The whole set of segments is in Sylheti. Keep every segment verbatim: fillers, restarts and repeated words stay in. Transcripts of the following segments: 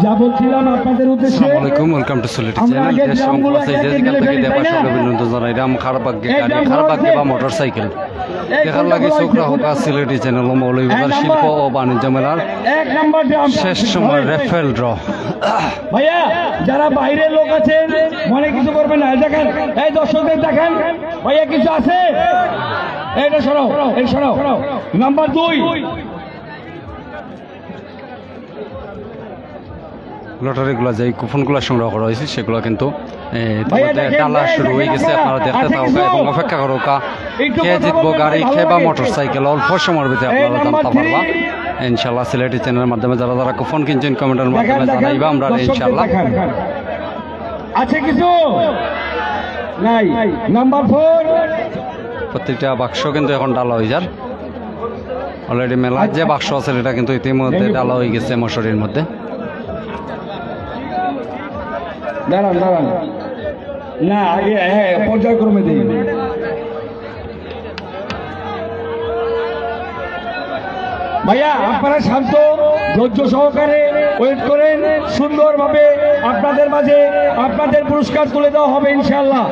যা বলছিলাম আপনাদের উদ্দেশ্যে। আসসালামু আলাইকুম, welcome to সিলেটি চ্যানেল। দেশ এবং প্রবাসে যে যেখান থেকে দেখবা, সবাইকে অভিনন্দন জানাইলাম। খারাপ ভাগ্যে গাড়ি, খারাপ ভাগ্যে বা মোটরসাইকেল দেখার লাগি চোখ রাখুক্কা সিলেটি চ্যানেল ও মৌলভীবাজার শিল্প ও বাণিজ্য মেলার শেষ সময় রেফেল ড্র। ভাইয়া, যারা বাইরের লোক আছেন, মনে কিছু করবেন না। এই দেখেন, এই দর্শকদের দেখেন, ভাইয়া কিছু আছে? এইটা সরাও, এই সরাও। নাম্বার দুই। লটারিগুলা, যে কুপনগুলা সংগ্রহ করা হয়েছে, সেগুলা কিন্তু, এ, ইতিমধ্যে ডালা শুরু হয়ে গেছে। আপনারা দেখতে থাকুক্কা এবং অপেক্ষা করুক্কা, কে জিতবো গাড়ি, কে বা মোটরসাইকেল। অল্প সময়ের ভিতরে আপনারা জানতে পারবা ইনশাল্লাহ। সিলেটি চ্যানেলের মাধ্যমে যারা যারা কুপন কিনছেন, কমেন্টের মাধ্যমে জানাইবা আমরা ইনশাল্লাহ। আছে কিছু? নাই। Number four. প্রত্যেকটা বাক্স কিন্তু এখন ডালা হয়ে যার। অলরেডি মেলার যে বাক্স আছে, এটা কিন্তু ইতিমধ্যে ডালা হয়ে গেছে মশারির মধ্যে। দাঁড়ান, দাঁড়ান। না, আগে, হ্যাঁ, পর্যায়ক্রমে দিন। ভাইয়া, আপনারা শান্ত, ধৈর্য সহকারে ওয়েট করেন। সুন্দরভাবে আপনাদের মাঝে আপনাদের পুরস্কার তুলে দেওয়া হবে ইনশাআল্লাহ।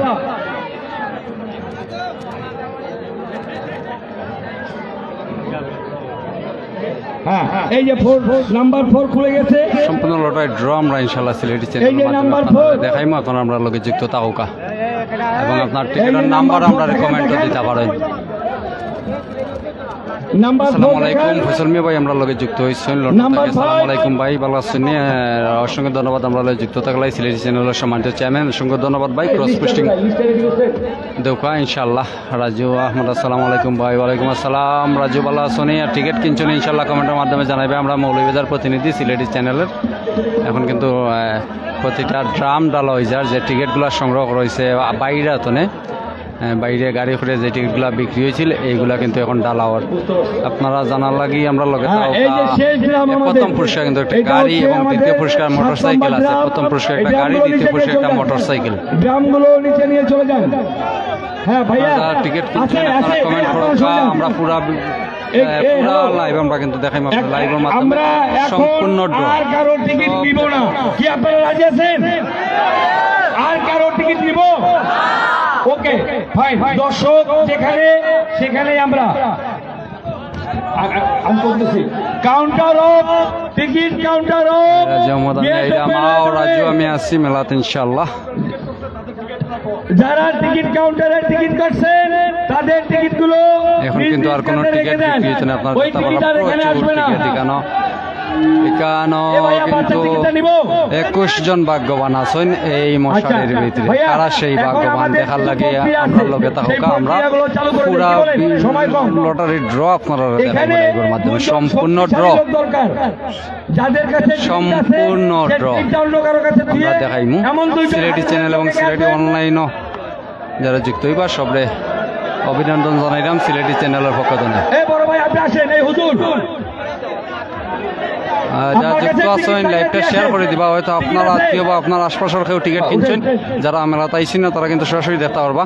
হ্যাঁ, এই যে ফোর, নাম্বার ফোর খুলে গেছে। সম্পূর্ণ লটারি ড্র আমরা ইনশাআল্লাহ সিলেটি চ্যানেলের মাধ্যমে আপনারা দেখাইমু। আপনারা আমরার লগে যুক্ত থাকুক্কা এবং আপনার টিকিটের নাম্বার আমরারে কমেন্টে দিতে পারেন। নাম্বার আসসালামু আলাইকুম, ফয়সল মিয়া ভাই আমরার লগে যুক্ত হইছেন লন্ডন থেকে। আসসালামু আলাইকুম ভাই, ভালা আছইন নি? আহ, অসংখ্য ধন্যবাদ আমরার লগে যুক্ত থাকলাই। সিলেটি চ্যানেলের সম্মানিত চেয়ারম্যান, অসংখ্য ধন্যবাদ ভাই। ক্রস পোস্টিং দেউক্কা ইনশাআল্লাহ। রাজু আহমদ, আসসালামু আলাইকুম ভাই। ওয়ালাইকুম আসসালাম। রাজু, ভালা আছইন নি? আর টিকিট কিনছইন নি ইনশাআল্লাহ, কমেন্টের মাধ্যমে জানাইবা। আমরা মৌলভীবাজার প্রতিনিধি সিলেটি চ্যানেলের। এখন কিন্তু, আহ, প্রতিটা ড্রাম ডালা হয়ে যার, যে টিকিটগুলা সংগ্রহ করা হয়েছে বাইরে তো নে, আহ, বাইরে গাড়ি করে যে টিকিটগুলা বিক্রি হয়েছিল, এইগুলা কিন্তু এখন ডালা হওয়ার। আপনারা জানার লাগি আমরার লগে থাকুক্কা। প্রথম পুরস্কার কিন্তু একটা গাড়ি এবং দ্বিতীয় পুরস্কার মোটরসাইকেল আছে। প্রথম পুরস্কার একটা গাড়ি, দ্বিতীয় পুরস্কার একটা মোটরসাইকেল। ড্রামগুলো নিচে নিয়ে চলে যান। হ্যাঁ ভাইয়া, আপনারা টিকিট কিনছেন, আপনারা কমেন্ট করুক্কা। আমরা পুরা, এ, আহ, এ, পুরা হ্যালো। লাইভ আমরা কিন্তু দেখাইমু আপনাদের লাইভের মাধ্যমে। আমরা এখন সম্পূর্ণ ড্র। আর কারো টিকিট নিব না। কি আপনারা রাজি আছেন? আর কারো টিকিট নিব? Okay, fine. দর্শক যেখানে, সেখানে আমরা আ-, আ-, আমি বলতেছি, counter off, ticket counter off. Raju Ahmed, আমি আইলাম। আও, রাজু, আমি আছি মেলাত ইনশাআল্লাহ। যারা টিকিট কাউন্টারে টিকিট কাটছেন, তাদের টিকিটগুলো এখন কিন্তু আর কোনো টিকিট বিক্রি হচ্ছে না। আপনারা দেখতে পারবেন, প্রচুর টিকিট এখানো। এখানো কিন্তু একুশ জন ভাগ্যবান আছইন এই মশারির ভিতরে। তারা সেই ভাগ্যবান দেখার লাগি আমরার লগে থাকুক্কা। আমরা পুরা লটারি ড্র আপনারা দেখাইমু লাইভের মাধ্যমে, সম্পূর্ণ ড্র। যাদের কাছে টিকিট আছে, সম্পূর্ণ সে ড্র। টিকিটটা অন্য কারো কাছে দিয়ে আমরা দেখাইমু। এমন দুইজন সিলেটি চ্যানেল এবং সিলেটি অনলাইনও যারা যুক্ত হইবা, সবরে অভিনন্দন জানাইলাম সিলেটি চ্যানেলের পক্ষ থেকে। এ বড় ভাই, আপনি আসেন, এই হুজুর। আহ, যারা যুক্ত আছেন, লাইভটা শেয়ার করে দিবা। হয়তো আপনার আত্মীয় বা আপনার আশপাশের কেউ টিকিট কিনছেন, যারা মেলাত আইছেন না, তারা কিন্তু সরাসরি দেখতে পারবা।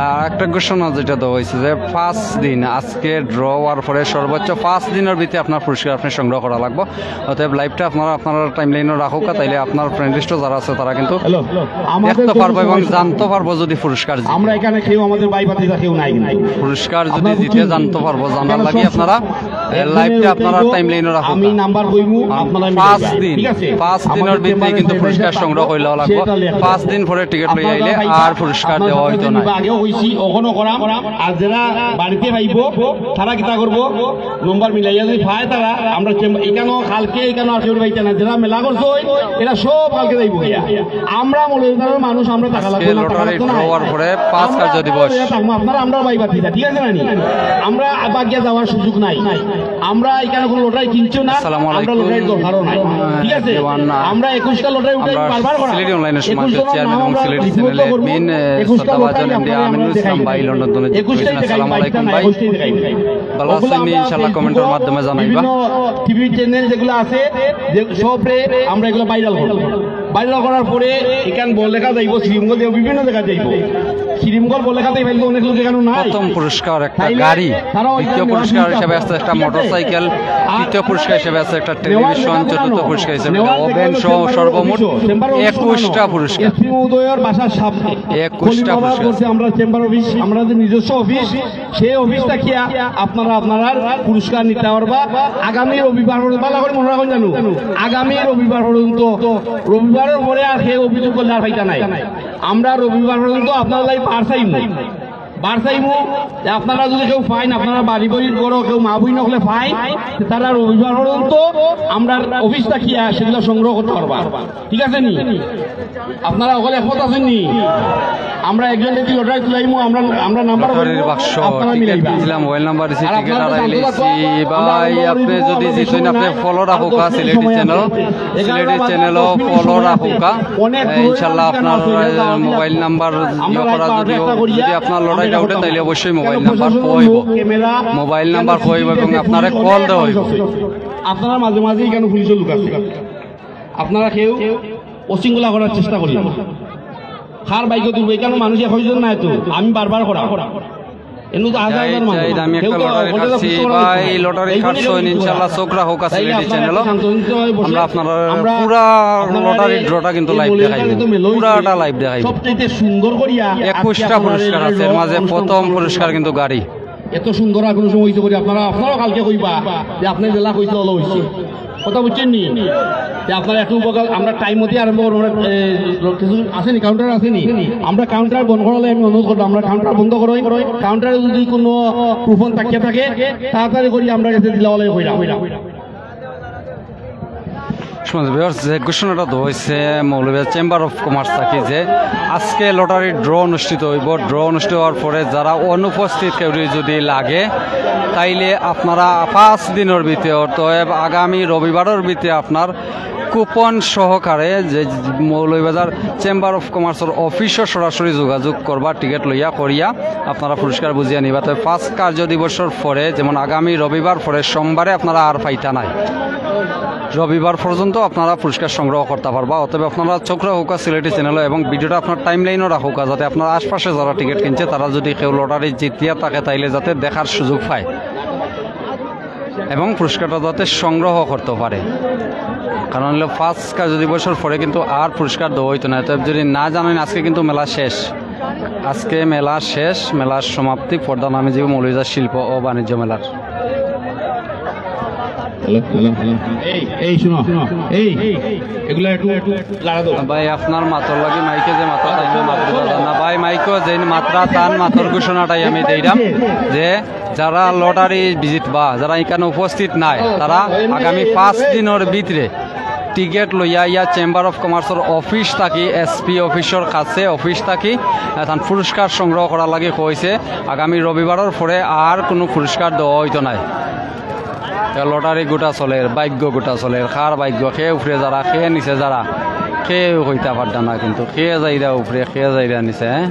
আর একটা ঘোষণা যেটা দেওয়া হয়েছে যে পাঁচ দিন, আজকে ড্র হওয়ার পরে সর্বোচ্চ পাঁচ দিনের ভিতরে আপনার পুরস্কার আপনি সংগ্রহ করা লাগবে। অতএব লাইভটা আপনারা আপনার টাইমলাইনও রাখুক্কা, তাইলে আপনার ফ্রেন্ড লিস্টও যারা আছে তারা কিন্তু দেখতে পারবো এবং জানতে পারবো যদি পুরস্কার জিতে। আমরা এখানে কেউ আমাদের ভাই ভাতিজা কেউ নাই কিন্তু। পুরস্কার যদি জিতে জানতে পারবো, জানার লাগি আপনারা এই লাইভটা আপনারা টাইমলাইনও রাখুক্কা। আমি নাম্বার কইমু, আপনারা পাঁচ দিন, পাঁচ দিনের ভিতরে কিন্তু পুরস্কার সংগ্রহ করলে লাগবো। পাঁচ দিন পরে টিকিট লই আইলে আর পুরস্কার দেওয়া হইতো না। আগেও কইছি, অখনো করাম। আর যারা বাড়িতে পাইবো, তারা কিতা করবো? নম্বর মিলাইয়া যদি পায় তারা, আমরা চেম-, এখানো কালকে এখানো আসে পাইতা না। যারা মেলা করছে, এরা সব কালকে যাইবো গিয়া। আমরা মৌলভীবাজারের মানুষ, আমরা টাকা লাগবো না, টাকা লাগবো না। হওয়ার পরে পাঁচ কার্য দিবস। আমরা, আমরা ভাই ভাতিজা, ঠিক আছে না নি? আমরা বাগিয়া যাওয়ার সুযোগ নাই। আমরা এখানে কোনো লটারি কিনছো না, আসসালামু আলাইকুম। আমরা লটারির দরকারও নাই, ঠিক আছে? আমরা একুশটা লটারি উঠাই বারবার করা। সিলেটি অনলাইনের সম্মানিত চেয়ারম্যান এবং সিলেটি চ্যানেলের অ্যাডমিন, এ, শ্রদ্ধাভাজন এমডি আমিনুল ইসলাম ভাই লন্ডন থেকে যুক্ত হয়েছেন। আসসালামু আলাইকুম ভাই। ভালো আছেন নি? ইনশাআল্লাহ কমেন্টের মাধ্যমে জানাইবা। বিভিন্ন টিভি চ্যানেল যেগুলো আছে, যে সবরে আমরা এগুলো ভাইরাল করবো। ভাইরাল করার পরে এখান বড়লেখা যাইবো, শ্রীমঙ্গল যাইবো, বিভিন্ন জায়গায় যাইবো। শ্রীমঙ্গল বড়লেখাতে পাইলে অনেক লোক এখানে নাই। প্রথম পুরস্কার একটা গাড়ি, দ্বিতীয় পুরস্কার হিসেবে আছে একটা মোটরসাইকেল, তৃতীয় পুরস্কার হিসেবে আছে একটা ট্রেন। মিশন চতুর্থ পুরস্কার হিসেবে নেওয়ার ওভেন সহ সর্বমোট একুশটা পুরস্কার। এসপি মহোদয়ের বাসার সামনে একুশটা কলিমাবাদ পুরস্কার। করছে আমরা চেম্বার অফিস, আমরা যে নিজস্ব অফিস, সেই অফিস থাকিয়া আপনারা আপনারা পুরস্কার নিতে পারবা। আগামী রবিবার পর্যন্ত, ভালো করে মনে রাখুন জানো, আগামী রবিবার পর্যন্ত, রবিবারের পরে আর সেই অভিযোগ করলে আর পাইতা নাই। আমরা রবিবার পর্যন্ত আপনার লাই পার চাইমু, বার চাইমু যে আপনারা যদি কেউ পাইন, আপনারা বাড়ি বাড়ি করো, কেউ মা বইন হলে পাইন, তারা রবিবার পর্যন্ত আমরা অফিস থাকিয়া সেগুলো সংগ্রহ করতে পারবা। ঠিক আছে নি? আপনারা ওখানে একমত আছেন নি? আমরা একজন যদি লটারি তুলাইমু, আমরা আমরা নাম্বার লটারির বাক্স আপনারা টিকিট মিলাইবা। কিনছিলাম, মোবাইল নাম্বার দিছি, আর টিকিট আপনারা তো হারাই জানতে লিছি। পারবা, আমরা ভাই, আমরা আপনি যদি জিতইন, আপনি ফলো রাখুকা সিলেটি চ্যানেল, সিলেটি চ্যানেলও ফলো রাখুকা। অনেক এ, ইনশাল্লাহ আপনার মোবাইল নাম্বার ইয়ে করা, যদি যদি আপনার লটারিটা উঠে, তাইলে অবশ্যই মোবাইল নাম্বার কইব, মোবাইল নাম্বার কইব এবং আপনারে কল দেওয়া হইব। আপনারা মাঝে মাঝে এখানে পুলিশের লোক আছে, আপনারা কেউ অশৃঙ্খলা করার চেষ্টা করি। কার ভাগ্য দুর্বল, এখানে মানুষ একজন নাই তো, আমি বারবার করা। এমনি তো হাজার হাজার মানুষ। আমি একটা লটারি কাটছি ভাই, লটারি কাটছইন, ইনশাল্লাহ চোখ রাখুকা সিলেটি চ্যানেলও। আমরা আপনারা পুরা লটারি ড্রটা কিন্তু লাইভ দেখাইব, পুরাটা লাইভ দেখাইব। সবচেয়ে সুন্দর করিয়া একুশটা পুরস্কার আছে, এর মাঝে প্রথম পুরস্কার কিন্তু গাড়ি। এত সুন্দর আর কোনো সময় হইতে করি আপনারা, আপনারাও কালকে কইবা যে আপনি জেলা কইতে হলো হইছে। কথা বুঝছেন নি? যে আপনারা একটু উপকার, আমরা টাইম মতে আরম্ভ করবো। আমরা, এ, কিছু আসেনি, কাউন্টার আসেনি, আমরা কাউন্টার বন্ধ করালে আমি অনুরোধ করবো, আমরা কাউন্টার বন্ধ করো। কাউন্টারে যদি কোনো কুপন থাকিয়া থাকে, তাড়াতাড়ি করি আমরা গেছে দিলাওয়ালাই কইরা। সমাজ বিভাগ যে ঘোষণাটা দেওয়া হয়েছে মৌলভীবাজার চেম্বার অফ কমার্স থাকি যে আজকে লটারি ড্র অনুষ্ঠিত হইব। ড্র অনুষ্ঠিত হওয়ার পরে যারা অনুপস্থিত কেউ যদি লাগে, তাইলে আপনারা পাঁচ দিনের ভিতরে, অর্থাৎ আগামী রবিবারের ভিতরে আপনার কুপন সহকারে যে মৌলভীবাজার চেম্বার অফ কমার্সের অফিসে সরাসরি যোগাযোগ করবা, টিকিট লইয়া করিয়া আপনারা পুরস্কার বুঝিয়া নিবা। তবে পাঁচ কার্য দিবসের পরে, যেমন আগামী রবিবার পরে, সোমবারে আপনারা আর পাইতা নাই, রবিবার পর্যন্ত আপনারা পুরস্কার সংগ্রহ করতে পারবা। অতএব আপনারা চোখ রাখুকা সিলেটি চ্যানেলও এবং ভিডিওটা আপনার টাইম লাইনও রাখুকা, যাতে আপনার আশপাশে যারা টিকিট কিনছে তারা যদি কেউ লটারি জিতিয়া থাকে তাইলে যাতে দেখার সুযোগ পায় এবং পুরস্কারটা যাতে সংগ্রহ করতে পারে। কারণ হলো পাঁচ কার্য দিবসের পরে কিন্তু আর পুরস্কার দেওয়া হইতো না। তবে যদি না জানেন, আজকে কিন্তু মেলা শেষ, আজকে মেলা শেষ, মেলার সমাপ্তি। পর্দা নামে যে মৌলভীবাজার শিল্প ও বাণিজ্য মেলার। Hello, hello, hello. এই, এই, শুনো, শুনো, এই, এগুলা একটু, একটু লাড়া দাও। ভাই, আপনার মাতর লাগি মাইকে যে মাতর তাই না, মাতর কথা না। ভাই, মাইকও যে মাতরা তান মাতর ঘোষণাটাই আমি দিলাম যে যারা লটারি জিতবা, যারা এখানে উপস্থিত নাই, তারা আগামী পাঁচ দিনের ভিতরে টিকিট লইয়া ইয়া চেম্বার অফ কমার্সের অফিস থাকি, এসপি অফিসের কাছে অফিস থাকি, আহ, তান পুরস্কার সংগ্রহ করার লাগি কইছে। আগামী রবিবারের পরে আর কোনো পুরস্কার দেওয়া হইতো নাই। এ লটারি গোটা চলের, ভাগ্য গোটা চলের, কার ভাগ্য, কে উপরে যারা, কে নিচে যারা, কেউ কইতা পারতা না, কিন্তু কে যাইরা উপরে, কে যাইরা নিচে, হ্যাঁ?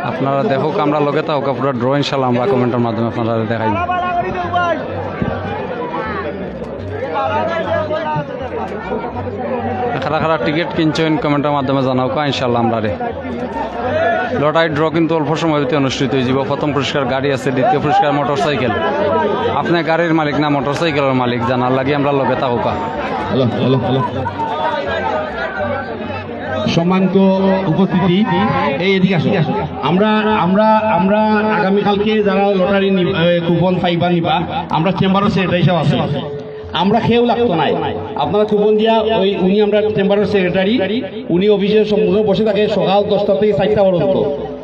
আপনারা দেখুক, আমরা লগে থাকুক, পুরো ড্র ইনশাল্লাহ আমরা কমেন্টের মাধ্যমে আপনারা দেখাই। খারা খারা টিকিট কিনছেন, কমেন্টের মাধ্যমে জানাউক্কা ইনশাল্লাহ আমরারে। লটারি ড্র কিন্তু অল্প সময় ভিতরে অনুষ্ঠিত হয়ে যাব। প্রথম পুরস্কার গাড়ি আছে, দ্বিতীয় পুরস্কার মোটরসাইকেল। আপনি গাড়ির মালিক না মোটরসাইকেলের মালিক, জানার লাগি আমরা লগে থাকুক্কা। Hello, hello, hello. সম্মানিত উপস্থিতি, এই এদিকে আসো। আমরা আমরা আমরা আগামীকালকে যারা লটারি নি- এ, কুপন পাইবা নিবা, আমরা চেম্বারও সেটা হিসাব আছে। আমরা কেউ লাগতো নাই। আপনারা কুপন দিয়া ওই, উনি আমরা চেম্বারের সেক্রেটারি, উনি অফিসের সম্মুখে বসে থাকে সকাল দশটা থেকে চারটা পর্যন্ত।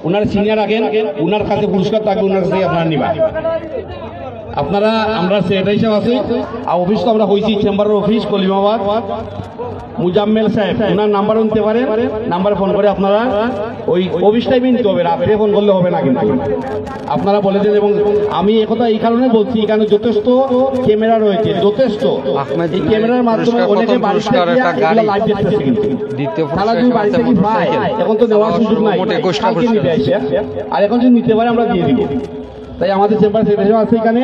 ওনার সিনিয়র রাখেন, ওনার কাছে পুরস্কার থাকবে, ওনার কাছে আপনারা নিবা। আপনারা, আমরা সেক্রেটারি হিসাব আছি, আর অফিস তো আমরা হইছি চেম্বারের অফিস কলিমাবাদ। মুজাম্মেল সাহেব, ওনার নাম্বার নিতে পারেন, নাম্বারে ফোন করে আপনারা ওই অফিস টাইমে নিতে হবে, রাত্রে ফোন করলে হবে না কিন্তু। আপনারা বলে দেন। এবং আমি একথা এই কারণে বলছি, এখানে যথেষ্ট ক্যামেরা রয়েছে, যথেষ্ট। আহমেদ এই ক্যামেরার মাধ্যমে পুরস্কার, অনেকে প্রথম বাড়ি পুরস্কার থেকে একটা গাড়ি, লাইভ দেখতেছে কিন্তু। দ্বিতীয় তারা পুরস্কার যদি একটা বাড়ি থেকে পায়, মোটরসাইকেল। এখন তো নেওয়ার সুযোগ নাই। মোট একুশটা কালকে নিবে পুরস্কার। এসে। আর এখন যদি নিতে পারে, আমরা দিয়ে দিব। তাই আমাদের চেম্বার সেক্রেটারি আছে এখানে।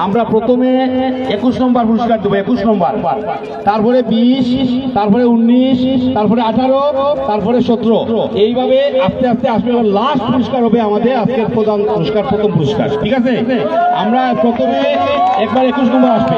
আমরা প্রথমে একুশ নম্বর পুরস্কার দেবো, একুশ নম্বর, তারপরে বিশ, তারপরে উনিশ, তারপরে আঠারো, তারপরে সতেরো। এইভাবে আস্তে আস্তে আসবে এবং লাস্ট পুরস্কার হবে আমাদের আজকের প্রধান পুরস্কার, প্রথম পুরস্কার। ঠিক আছে, আমরা প্রথমে একবার একুশ নম্বর আসবে।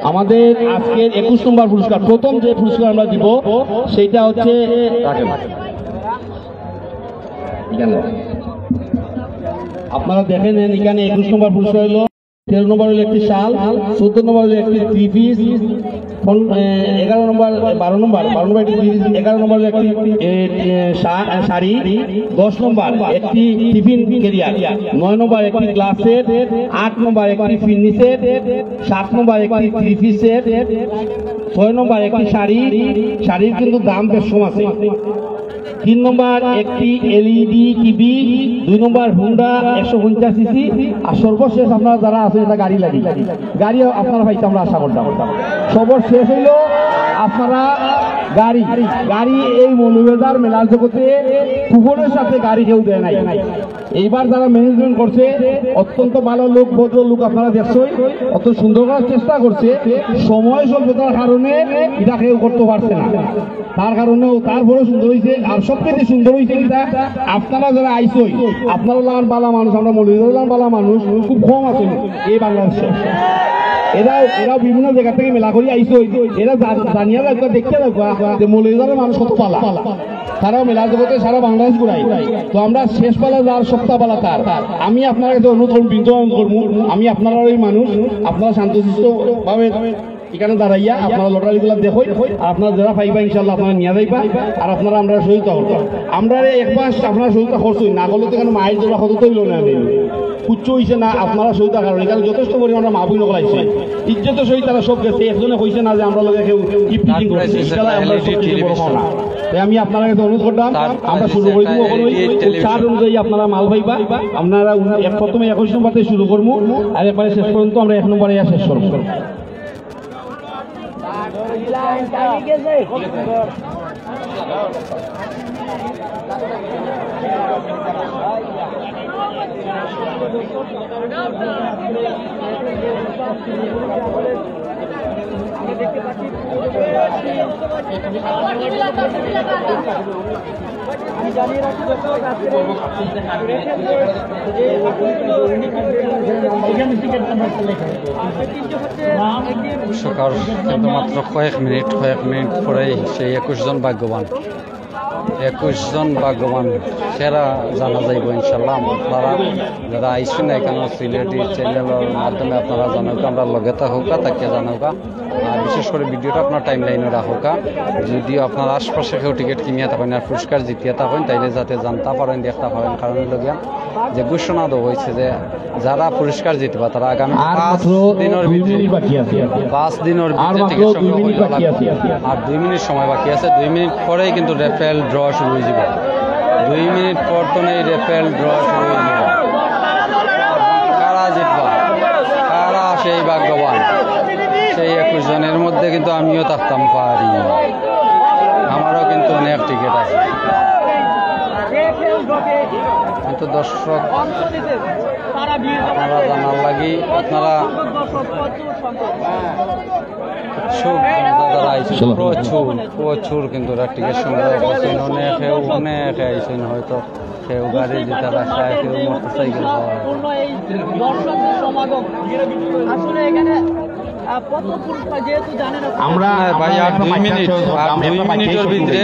আমাদের আজকের একুশ নম্বর পুরস্কার, প্রথম যে পুরস্কার আমরা দিব, সেইটা হচ্ছে, রাখেন। এখানে আপনারা দেখেন, এখানে একুশ নম্বর পুরস্কার হলো, তেরো নম্বর হলো একটি শাল, চোদ্দ নম্বর হলো একটি থ্রি পিস, পন-, এ, এগারো নম্বর, বারো নম্বর, বারো নম্বর একটি থ্রি পিস, এগারো নম্বর হলো একটি, এ, এ, শা-, এ, শাড়ি, দশ নম্বর একটি টিফিন ক্যারিয়ার, নয় নম্বর একটি গ্লাস সেট, আট নম্বর একটি ফিরনি সেট, সাত নম্বর একটি থ্রি পিস সেট, ছয় নম্বর একটি শাড়ি। শাড়ির কিন্তু দাম বেশ কম আছে। তিন নম্বর একটি এলইডি টিভি, দুই নম্বর হুন্ডা একশো পঞ্চাশ সিসি, আর সর্বশেষ আপনারা যারা আছেন, একটা গাড়ি লাগি, গাড়ি আপনারা পাইতে আমরা আশা করতাম। সর্বশেষ হইল আপনারা গাড়ি, গাড়ি এই মৌলভীবাজার মেলার জগতে কুপনের সাথে গাড়ি কেউ দেয় নাই। এইবার যারা ম্যানেজমেন্ট করছে, অত্যন্ত ভালো লোক, ভদ্র লোক, আপনারা দেখছই, অত সুন্দর করার চেষ্টা করছে। সময় স্বল্পতার কারণে এটা কেউ করতে পারছে না। তার কারণেও, তারপরেও সুন্দর হইছে। আর সবচেয়ে সুন্দর হইছে কিতা, আপনারা যারা আইছই, আপনারা লাখান বালা মানুষ, আমরা মৌলভীবাজার লাখান বালা মানুষ খুব কম আছে এই বাংলাদেশে। এরা, এরা বিভিন্ন জায়গা থেকে মেলা করি আইছই, এরা জা-, জানিয়া যাউক্কা, দেখিয়া যাউক্কা যে মৌলভীবাজারের মানুষ কত বালা। তারাও মেলা জগতে সারা বাংলাদেশ ঘুরাই। তো আমরা শেষ পালা যার, সপ্তাহ পালা তার। আমি আপনার কাছে অনুরোধ করুন, বিনতি করবো, আমি আপনারার মানুষ, আপনারা শান্তশিষ্ট ভাবে এখানে দাঁড়াইয়া আপনারা লটারিগুলা দেখইন, আর আপনারা যারা পাইবা ইনশাআল্লাহ আপনারা নিয়া যাইবা, আর আপনারা আমরারে সহযোগিতা করবা। আমরারে এক মাস আপনারা সহযোগিতা করছইন, না করলে তো এখানে মাইর ধরা কত তৈল না নেই, কিচ্ছু হইছে না। আপনারা সহযোগিতার কারণে এখানে যথেষ্ট পরিমাণ আমরা মা বোন সকল আইছে, ইজ্জতের সহিত তারা সব গেছে, একজনে কইছে না যে আমরা লগে কেউ ইফটিজিং করছি। ইনশাআল্লাহ আমরা সব কিছু বড় পাওনা। তাই আমি আপনারা কাছে অনুরোধ করলাম, আমরা শুরু করে দিব ওখানে ওই চার্ট অনুযায়ী আপনারা মাল পাইবা। আপনারা উন-, এক, প্রথমে একুশ নম্বর থেকে শুরু করবো, আর একবারে শেষ পর্যন্ত আমরা এক নম্বরে শেষ করবো। সকাল কিন্তু মাত্র কয়েক মিনিট, কয়েক মিনিট পরেই সেই একুশ জন ভাগ্যবান, একুশ জন ভাগ্যবান সেরা জানা যাইব ইনশাল্লাহ। আপনারা যারা আইসেন না এখানে সিলেটি চ্যানেলের মাধ্যমে আপনারা জানাউক্কা, আমরার লগে থাকুক্কা, তাকে জানাউক্কা। আর বিশেষ করে ভিডিওটা আপনার টাইম লাইনে রাখুক্কা। যদিও আপনার আশপাশে কেউ টিকিট কিনিয়া থাকেন আর পুরস্কার জিতিয়া থাকেন, তাইলে যাতে জানতা পারেন, দেখতা পারেন। কারণ হইল গিয়া যে ঘোষণা দেওয়া হয়েছে যে যারা পুরস্কার জিতবা তারা আগামী আর পাঁচ মাত্র দিনের দুই ভিতরে, মিনিট বাকি আছে। পাঁচ দিনের আর ভিতরে মাত্র টিকিট দুই সংগ্রহ মিনিট করে বাকি লাগবে। আছে। আর দুই মিনিট সময় বাকি আছে, দুই মিনিট পরেই কিন্তু রেফেল ড্র শুরু হয়ে যাবে। দুই মিনিট পর তো নেই, রেফেল ড্র শুরু হয়ে যাবে। কারা জিতবা, কারা সেই ভাগ্যবান, সেই একুশ জনের মধ্যে কিন্তু আমিও থাকতাম পারি, আমারও কিন্তু অনেক টিকিট আছে। কিন্তু দর্শক, আপনারা জানার লাগি, আপনারা উৎসুক জনতা যারা আইছে, প্রচুর, প্রচুর কিন্তু এরা টিকিট সংগ্রহ করছেন। অনেকে, অনেকে আইছেন, হয়তো কেউ গাড়ি, দুইটা রাস্তায়, কেউ মোটরসাইকেল। সম্পূর্ণ এই দর্শকদের সমাগম। আসলে এখানে, আহ, প্রথম পুরস্কার যেহেতু জানেন আপনারা, আমরা ভাই, আর দুই মিনিট, আর দুই মিনিটের ভিতরে,